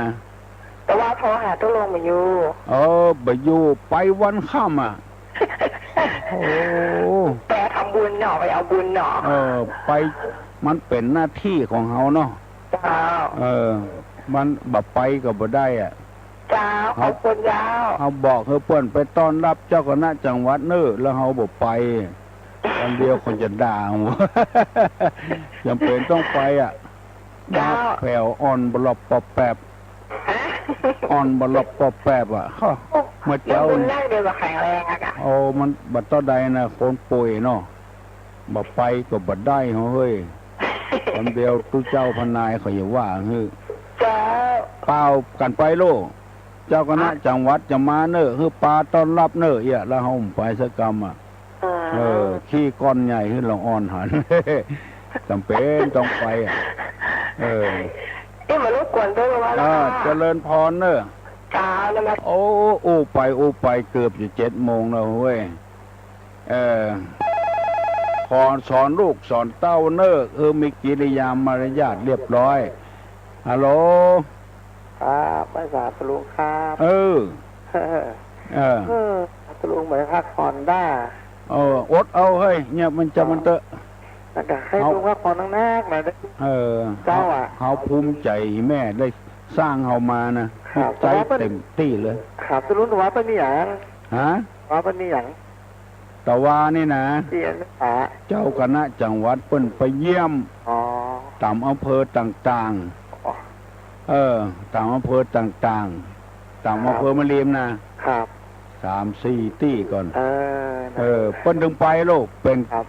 แต่ว่าโทรหาตุ๊ลุงบ่อยู่ เออ บ่อยู่ ไปวันค่ำอะ โอ้ ไปทำบุญเนาะ ไปเอาบุญเนาะ เออ ไป มันเป๋นหน้าตี้ของเฮาเนาะ เจ้า เออ มันบ่ไปก็บ่ได้อะ เจ้า ขอบคุณเจ้า เฮาบอกหื้อเปิ้นไปต้อนรับเจ้าคณะจังหวัดเน่อ แล้วเฮาบ่ไป วันเดียวเขาจะด่าหัว จ๋ำเป๋นต้องไปอะ เจ้า แผวอ่อนบลอบปอบแปบ ฮะ อ่อนบลอบปอบแปบอะ ฮะ เมื่อเจ๊า มันบุญได้เดียวกับแข็งแรงอะค่ะ โอ้ มันบ่เต้าใดนะ คนป่วยเนาะ บ่ไปก็บ่ได้เฮ้ย วันเดียวตุ๊เจ้าพนายเขาอย่าว่าหื้อ เจ้า เปล่า กั๋นไปโลด เจ้าคณะ ฮะ จังหวัดจะมาเน่อ หื้อปาต้อนรับเน่อ เอี้ย แล้วเฮาบ่ไปสักกำอะ เออ เออ ขี้ก้อนใหญ่หื้อละอ่อนหัน จ๋ำเป๋นต้องไปอะ เออ เอ๊ะ มารบกวนตุ๊ลุงว่า อ่า นะคะ เจริญพรเน่อ เจ้า นมัส โอ้ อู้ไปอู้ไปเกือบจะเจ็ดโมงแล้วเฮ้ย เออ ขอสอนลูกสอนเต้าเน่อ เออ มีกิริยามารยาทเรียบร้อย ฮัลโหล ครับ ไหว้สาตุ๊ลุงครับ เออ เออ เออ ตุ๊ลุงบ่ได้พักผ่อนด้า เออ อดเอาเฮ้ย เยียบมันจะมันเต๊อะ แล้วก็หื้อตุ๊ลุงพักผ่อนนักๆ หน่อยเต๊อะ เออ เจ้าอะ เฮาภูมิใจ๋แม่ได้สร้างเฮามานะ ครับ ใจ๋เต็มตี้เลย ครับ ตุ๊ลุง แต่ว่าเปิ้นมีหยัง ฮะ ว่าเปิ้นมีหยัง ตะวานี่นะ เจ้าคณะจังหวัดเปิ้นไปเยี่ยม อ๋อ ต๋ามอำเภอต่างๆ อ๋อ เออ ต๋ามอำเภอต่างๆ ต๋ามอำเภอแม่ริมนะ ครับ สามสี่ตี้ก่อน เออ เออ เปิ้นถึงไปโลด เป๋น ครับ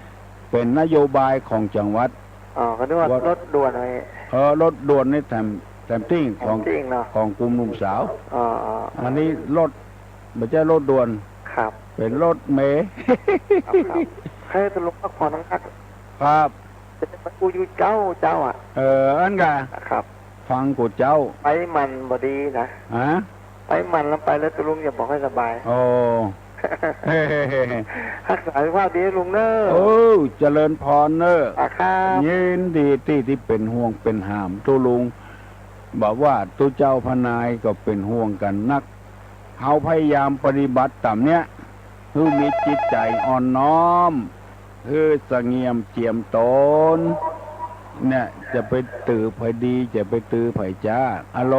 เป๋นนโยบายของจังหวัด อ๋อ ก็นึกว่ารถด่วนอะไร เออ รถด่วนนี่แถม แถมตี้ของ ตี้เนาะ ของกลุ่มหนุ่มสาว อ๋อ อ๋อ อันนี้รถ บ่ใจ้รถด่วน ครับ เป๋นรถเมล์ ครับ ครับ หื้อตุ๊ลุงพักผ่อนนักๆ ครับ จะไปอู้อยู่เจ้า เจ้าอะ เออ อั้นก่ะ ครับ ฟังกูเจ้า ไปหมั่นบ่ดีนะ ฮะ ไปหมั่นแล้วไปแล้วตุ๊ลุงจะบ่ค่อยสบาย โอ้ ฮักษาสุขภาพดีตุ๊ลุงเน่อ โอ้ เจริญพรเน่อ อ่ะครับ ยินดีตี้ ตี้เป๋นห่วงเป๋นหามตุ๊ลุง บ่ว่าตุ๊เจ้าพนายก็เป๋นห่วงกั๋นนัก เฮาพยายามปฏิบัติต๋ามเนี้ย หื้อมีจิตใจ๋อ่อนน้อม หื้อสงเงียมเจียมต๋น เนี่ย จะไปตื้อใผดี จะไปตื้อใผจ๊า ฮัลโหล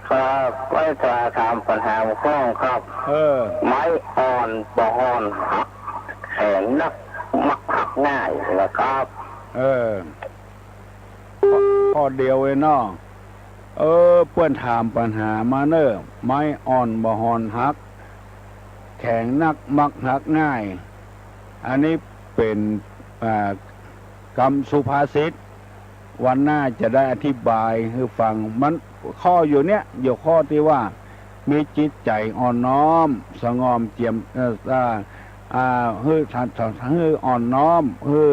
ครับ ไหว้สาถามปัญหาหมู่ข้องครับ เออ ไม้อ่อนบ่ห่อนหัก แข็งนักมักหักง่ายนะครับ เออ ข้อ ข้อเดียวเองเนาะ เออ เปิ้นถามปัญหามาเน่อ ไม้อ่อนบ่ห่อนหัก แข็งนักมักหักง่าย อันนี้เป๋น อ่า กำสุภาษิต วันหน้าจะได้อธิบายหื้อฟัง มันข้ออยู่เนี้ย อยู่ข้อตี้ว่า มีจิตใจ๋อ่อนน้อม สงบเจียม เอ่อ อ่า อ่า หื้อ หื้ออ่อนน้อม หื้อ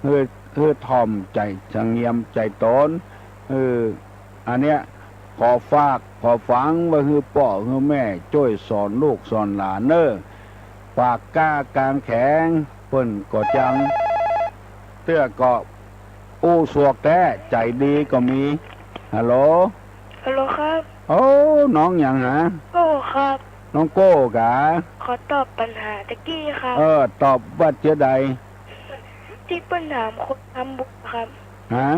หื้อ หื้อถ่อมใจ๋ สงเงียมใจ๋ต๋น หื้อ อันเนี้ย ขอฝาก ขอฝังไว้หื้อป้อหื้อแม่ จ้วยสอนลูกสอนหลานเน่อ ปากกล้ากางแข็ง เปิ้นก็จ๋ำ เตื้อก็อู้สวกแต๊ ใจ๋ดีก็มี ฮัลโหล ฮัลโหลครับ โอ้ น้องหยังหา โก้ครับ น้องโก้กา ขอตอบปัญหาตะกี้ครับ เออ ตอบว่าเจื้อใด ตี้เปิ้นถามคนทำบุญครับ ฮะ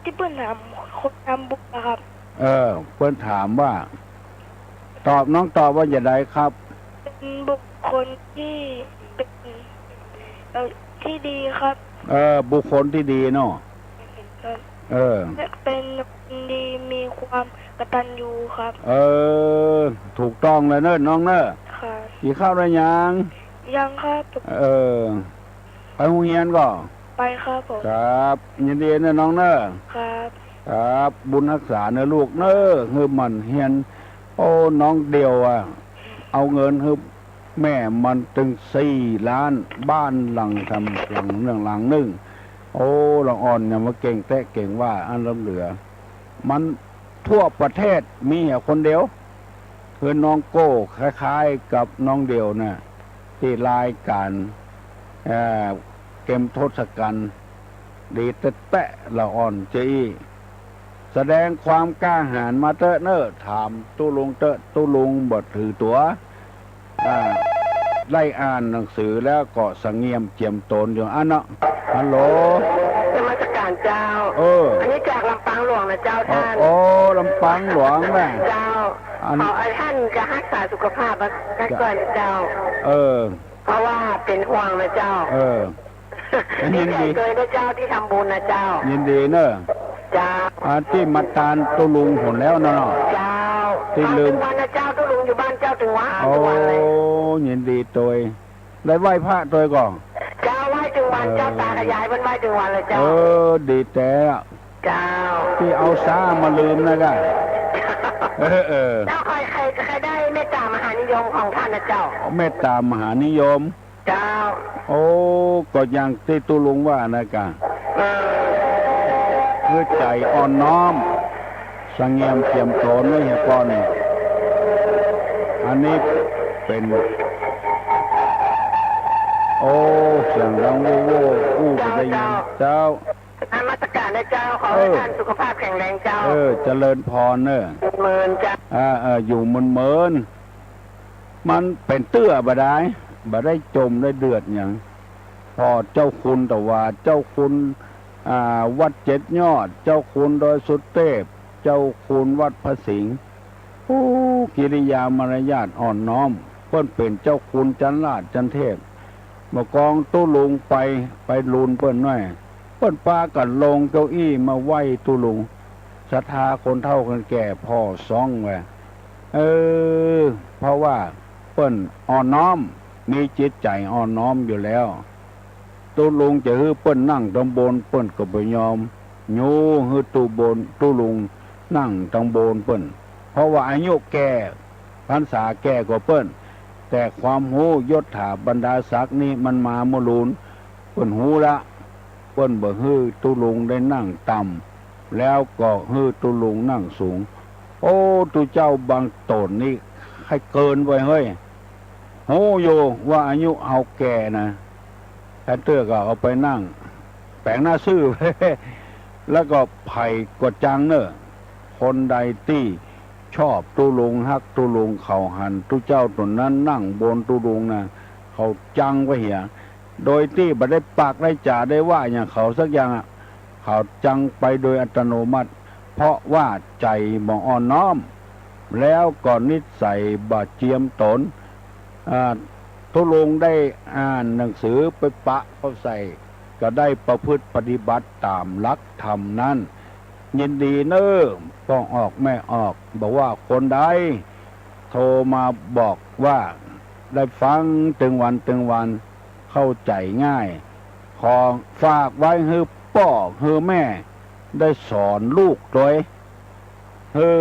ตี้เปิ้นถามคนทำบุญนะครับ เออ เปิ้นถามว่า ตอบ น้องตอบว่าจะใดครับ เป็นบุคคลที่เป็น เอ่อ ที่ดีครับ เออ บุคคลที่ดีเนาะ ครับ เออ และเป็นคนดีมีความกตัญญูครับ เออ ถูกต้องเลยเน่อน้องเน่อ ครับ กิ๋นข้าวแล้วยัง ยังครับ เออ ไปโฮงเฮียนก่อ ไปครับผม ครับ ยินดีเน่อน้องเน่อ ครับ ครับ บุญฮักษาเน่อลูกเน่อ หื้อหมั่นเฮียน โอ้ น้องเดี่ยวอะ เอาเงินหื้อแม่มันตึงสี่ล้าน บ้านหลังทำหลังนึ่งหลังนึ่ง โอ้ ละอ่อนเนี่ยมาเก่งแต๊เก่งว่า อันล้ำเหลือ มันทั่วประเทศมีเหียคนเดียว คือน้องโก้ คล้ายๆ กับน้องเดี่ยวน่ะ ตี้รายก๋าน อ่า เข็มทศกัณฐ์ ดีแต๊ๆ ละอ่อนเจอี้ แสดงความกล้าหาญมาเต๊อะเน่อ ถามตุ๊ลุงเต๊อะ ตุ๊ลุงบ่ถือตั๋ว อ่า ได้อ่านหนังสือแล้วก็สำเนียมเจียมตนอยู่ อันเนาะ ฮัลโหล นมัสการเจ้า เออ อันนี้จากลำปางหลวงนะเจ้า โอ้ ท่าน โอ้ ลำปางหลวงนะ เจ้า อัน ขอให้ท่านจะรักษาสุขภาพไว้ก่อนนะเจ้า เออ เพราะว่าเป็นห่วงนะเจ้า เออ ยินดี ดีใจด้วยนะเจ้าที่ทำบุญนะเจ้า ยินดีเน่อ เจ้า อ่า ตี้มาตานตุ๊ลุงผุ่นแล้วเนาะ เจ้า ตี้ลืม มาเถิงวันนะเจ้า ตุ๊ลุงอยู่บ้านเจ้าเถิงวัน โอ้ เถิงวันเลย ยินดีตวย ได้ไหว้พระตวยก่อ เจ้า ไหว้เถิงวันเจ้า เออ ตากับยายเปิ้นไหว้เถิงวันเลยเจ้า เออ ดีแต๊ เจ้า ตี้เอาซ้ามาลืมนะก้า เออ เออ เจ้า ใคร ใคร ใครได้เมตตามหานิยมของท่านนะเจ้า เมตตามหานิยม เจ้า โอ้ ก็อย่างตี้ตุ๊ลุงว่านะก้า เออ คือใจ๋อ่อนน้อม สำเนียมเจียมตนไว้เหียก่อน อันนี้เป๋น โอ้ เสียงดังโว่โว่อู้ไปได้ยิน เจ้า เจ้า นมัสการนะเจ้า ขอให้ เออ ท่านสุขภาพแข็งแรงเจ้า เออ เจริญพรเน่อ เมินเจ้า อ่า เออ อยู่เมินๆ มันเป๋นเตื้อบ่ดาย บ่ได้จ๋มได้เดือดหยัง ผ่อเจ้าคุณตะวา เจ้าคุณ อ่า วัดเจ็ดยอด เจ้าคุณดอยสุเตพ เจ้าคุณวัดพระสิงห์ โอ้ กิริยามารยาทอ่อนน้อม เปิ้นเป๋นเจ้าคุณจันทร์ราชจันทร์เทพ เมื่อก่อนตุ๊ลุงไป ไปลูนเปิ้นหน้อย เปิ้นปากั๋นลงเก้าอี้มาไหว้ตุ๊ลุง ศรัทธาคนเฒ่าคนแก่ผ่อซ้องแว เออ เพราะว่าเปิ้นอ่อนน้อม มีจิตใจ๋อ่อนน้อมอยู่แล้ว ตุ๊ลุงจะหื้อเปิ้นนั่งตังบน เปิ้นก็บ่ยอม ยู้หื้อตุ๊บน ตุ๊ลุงนั่งตังบนเปิ้น เพราะว่าอายุแก่ พรรษาแก่กว่าเปิ้น แต่ความฮู้ยศถาบรรดาศักดิ์นี่มันมาเมื่อลูน เปิ้นฮู้ละ เปิ้นบ่หื้อตุ๊ลุงได้นั่งต่ำ แล้วก็หื้อตุ๊ลุงนั่งสูง โอ้ ตุ๊เจ้าบางต๋นนี่ใค่เกินไปเฮ้ย ฮู้อยู่ว่าอายุเฮาแก่นะ ใค่เตื้อก็เอาไปนั่ง แป๋งหน้าซื่อ แล้วก็ใผก็จังเน่อ คนใดตี้ชอบตุ๊ลุง ฮักตุ๊ลุง เขาหันตุ๊เจ้าต๋นนั้นนั่งบนตุ๊ลุงนะ เขาจังไปเหีย โดยตี้บ่ได้ปากได้จ๋าได้ว่าหยังเขาสักอย่างอะ เขาจังไปโดยอัตโนมัติ เพราะว่าใจ๋บ่อ่อนน้อม แล้วก็นิสัยบ่เจียมตน อ่า ตุ๊ลุงได้อ่านหนังสือไปปะเข้าใส่ ก็ได้ประพฤติปฏิบัติต๋ามหลักธรรมนั้น ยินดีเน่อ ป้อออกแม่ออก บ่ว่าคนใด โทรมาบอกว่าได้ฟังตึงวันตึงวัน เข้าใจ๋ง่าย ขอฝากไว้หื้อป้อหื้อแม่ ได้สอนลูกตวย หื้อ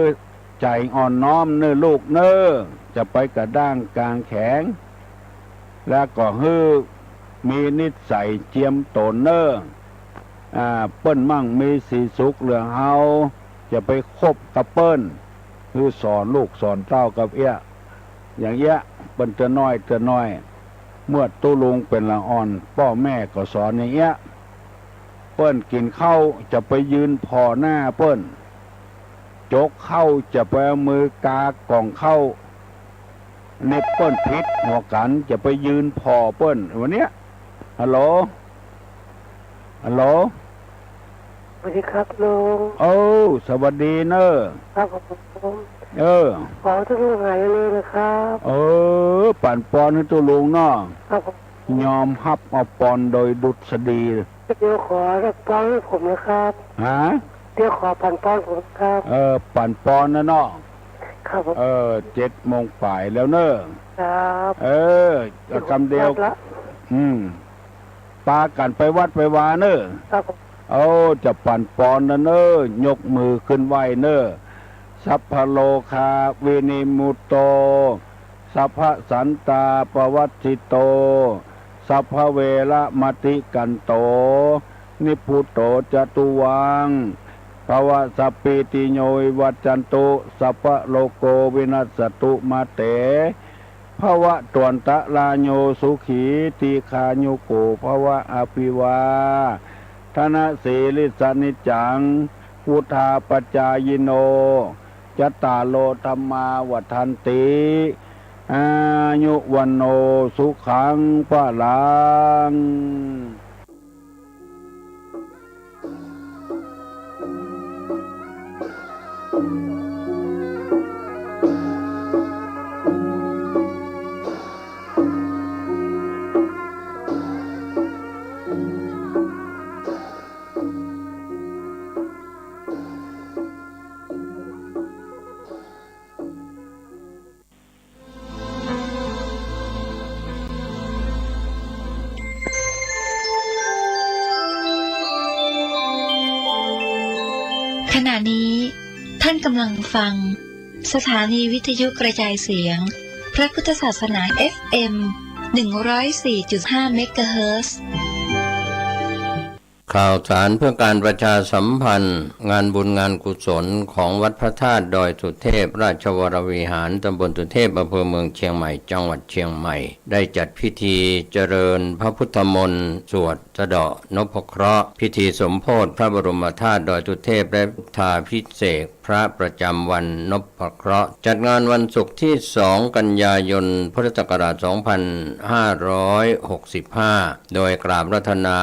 ใจ๋อ่อนน้อมเน่อลูกเน่อ จะไปกระด้างกางแข็ง แล้วก็หื้อมีนิสัยเจียมตนเน่อ อ่า เปิ้นมั่งมีสีสุขเหลือเฮา จะไปคบกับเปิ้น หื้อสอนลูกสอนเต้ากับเอี้ย อย่างเอี้ย เปิ้นเตื้อน้อยเตื้อน้อย เมื่อตุ๊ลุงเป๋นละอ่อน ป้อแม่ก็สอนอย่างเอี้ย เปิ้นกิ๋นข้าวจะไปยืนผ่อหน้าเปิ้น จกข้าวจะไปเอามือกากล่องข้าว เน็บเปิ้นผิดหัวกั๋น จะไปยืนผ่อเปิ้น วันเนี้ย ฮัลโหล ฮัลโหล สวัสดีครับลุง โอ้ สวัสดีเน่อ ครับผม เออ ขอให้ทุกท่านหายเร็วๆนะครับ เออ ปั๋นปอนหื้อตุ๊ลุงเนาะ ครับผม ยอมฮับเอาปอนโดยดุษฎี เดี๋ยวขอสักปอนให้ผมนะครับ ฮะ เดี๋ยวขอปั๋นปอนผมครับ เออ ปั๋นปอนนะเนาะ ครับผม เออ เจ็ดโมงป๋ายแล้วเน่อ ครับ เออ กำเดียว ครับละ อืม ปากั๋นไปวัดไปวาเน่อ ครับผม โอ้ จะปั๋นปอนนะเน่อ ยกมือขึ้นไหว้เน่อ สัพพะโรคาวินิมมุตโต สัพพะสันตาปวัตถิโต สัพพะเวระมะติกันโต นิพพุโตจะตุวัง ภะวะสัพพีติโยวิวัจจันตุ สัพพะโรโกวินัสสะตุมาเต ภวตวันตะราโย สุขี ทีฆายุโก ภวะ อะภิวาทะนะสีลิสสะ นิจจัง วุฑฒาปจายิโน จัตตาโร ธัมมา วัฑฒันติ อายุ วัณโณ สุขัง พะลัง ขณะนี้ท่านกำลังฟังสถานีวิทยุกระจายเสียงพระพุทธศาสนา เอฟเอ็ม หนึ่งร้อยสี่จุดห้า เมกะเฮิรตซ์ ข่าวสารเพื่อการประชาสัมพันธ์ งานบุญงานกุศลของวัดพระธาตุดอยสุเทพ ราชวรวิหาร ตำบลสุเทพ อำเภอเมืองเชียงใหม่ จังหวัดเชียงใหม่ ได้จัดพิธีเจริญพระพุทธมนต์ สวดสะเดาะนพเคราะห์ พิธีสมโภชพระบรมธาตุดอยสุเทพ และพุทธาภิเษก พระประจำวันนพเคราะห์ จัดงานวันศุกร์ที่สองกันยายน พุทธศักราชสองพันห้าร้อยหกสิบห้า โดยกราบอาราธนา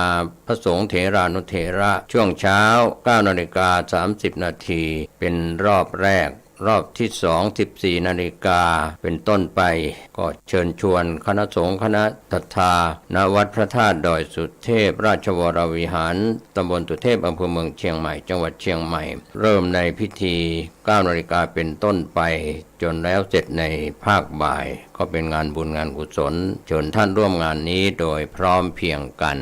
พระสงฆ์เถรานุเถระ ช่วงเช้า เก้านาฬิกาสามสิบนาที เป็นรอบแรก รอบที่สอง สิบสี่นาฬิกาเป็นต้นไป ก็เชิญชวนคณะสงฆ์คณะศรัทธา ณ วัดพระธาตุดอยสุเทพ ราชวรวิหาร ตำบลสุเทพ อำเภอเมืองเชียงใหม่ จังหวัดเชียงใหม่ เริ่มในพิธี เก้านาฬิกาเป็นต้นไป จนแล้วเสร็จในภาคบ่าย ก็เป็นงานบุญงานกุศล เชิญท่านร่วมงานนี้โดยพร้อมเพรียงกัน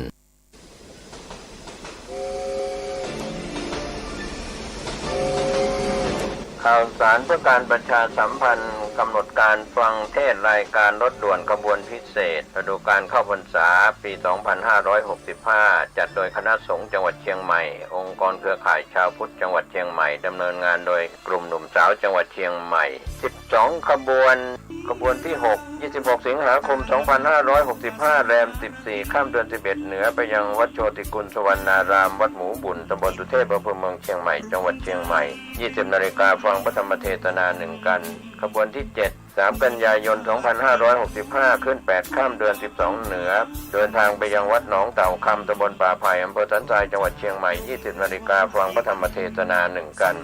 ข่าวสารเพื่อการประชาสัมพันธ์ กำหนดการฟังเทศน์รายการรถด่วนขบวนพิเศษ ฤดูกาลเข้าพรรษา ปีสองพันห้าร้อยหกสิบห้า จัดโดยคณะสงฆ์จังหวัดเชียงใหม่ องค์กรเครือข่ายชาวพุทธจังหวัดเชียงใหม่ ดำเนินงานโดยกลุ่มหนุ่มสาวจังหวัดเชียงใหม่ สิบสองขบวน ขบวนที่หก ยี่สิบหกสิงหาคมสองพันห้าร้อยหกสิบห้า แรมสิบสี่ค่ำเดือนสิบเอ็ด เหนือ ไปยังวัดโชติกุลสุวรรณาราม วัดหมูบุญ ตำบลสุเทพ อำเภอเมืองเชียงใหม่ จังหวัดเชียงใหม่ ยี่สิบนาฬิกา ฟังพระธรรมเทศนาหนึ่งกัน ขบวนที่เจ็ด สามกันยายนสองพันห้าร้อยหกสิบห้า ขึ้นแปดค่ำเดือนสิบสอง เหนือ เดินทางไปยังวัดหนองเต่าคำ ตำบลป่าไผ่ อำเภอสันทราย จังหวัดเชียงใหม่ ยี่สิบนาฬิกา ฟังพระธรรมเทศนาหนึ่งกัน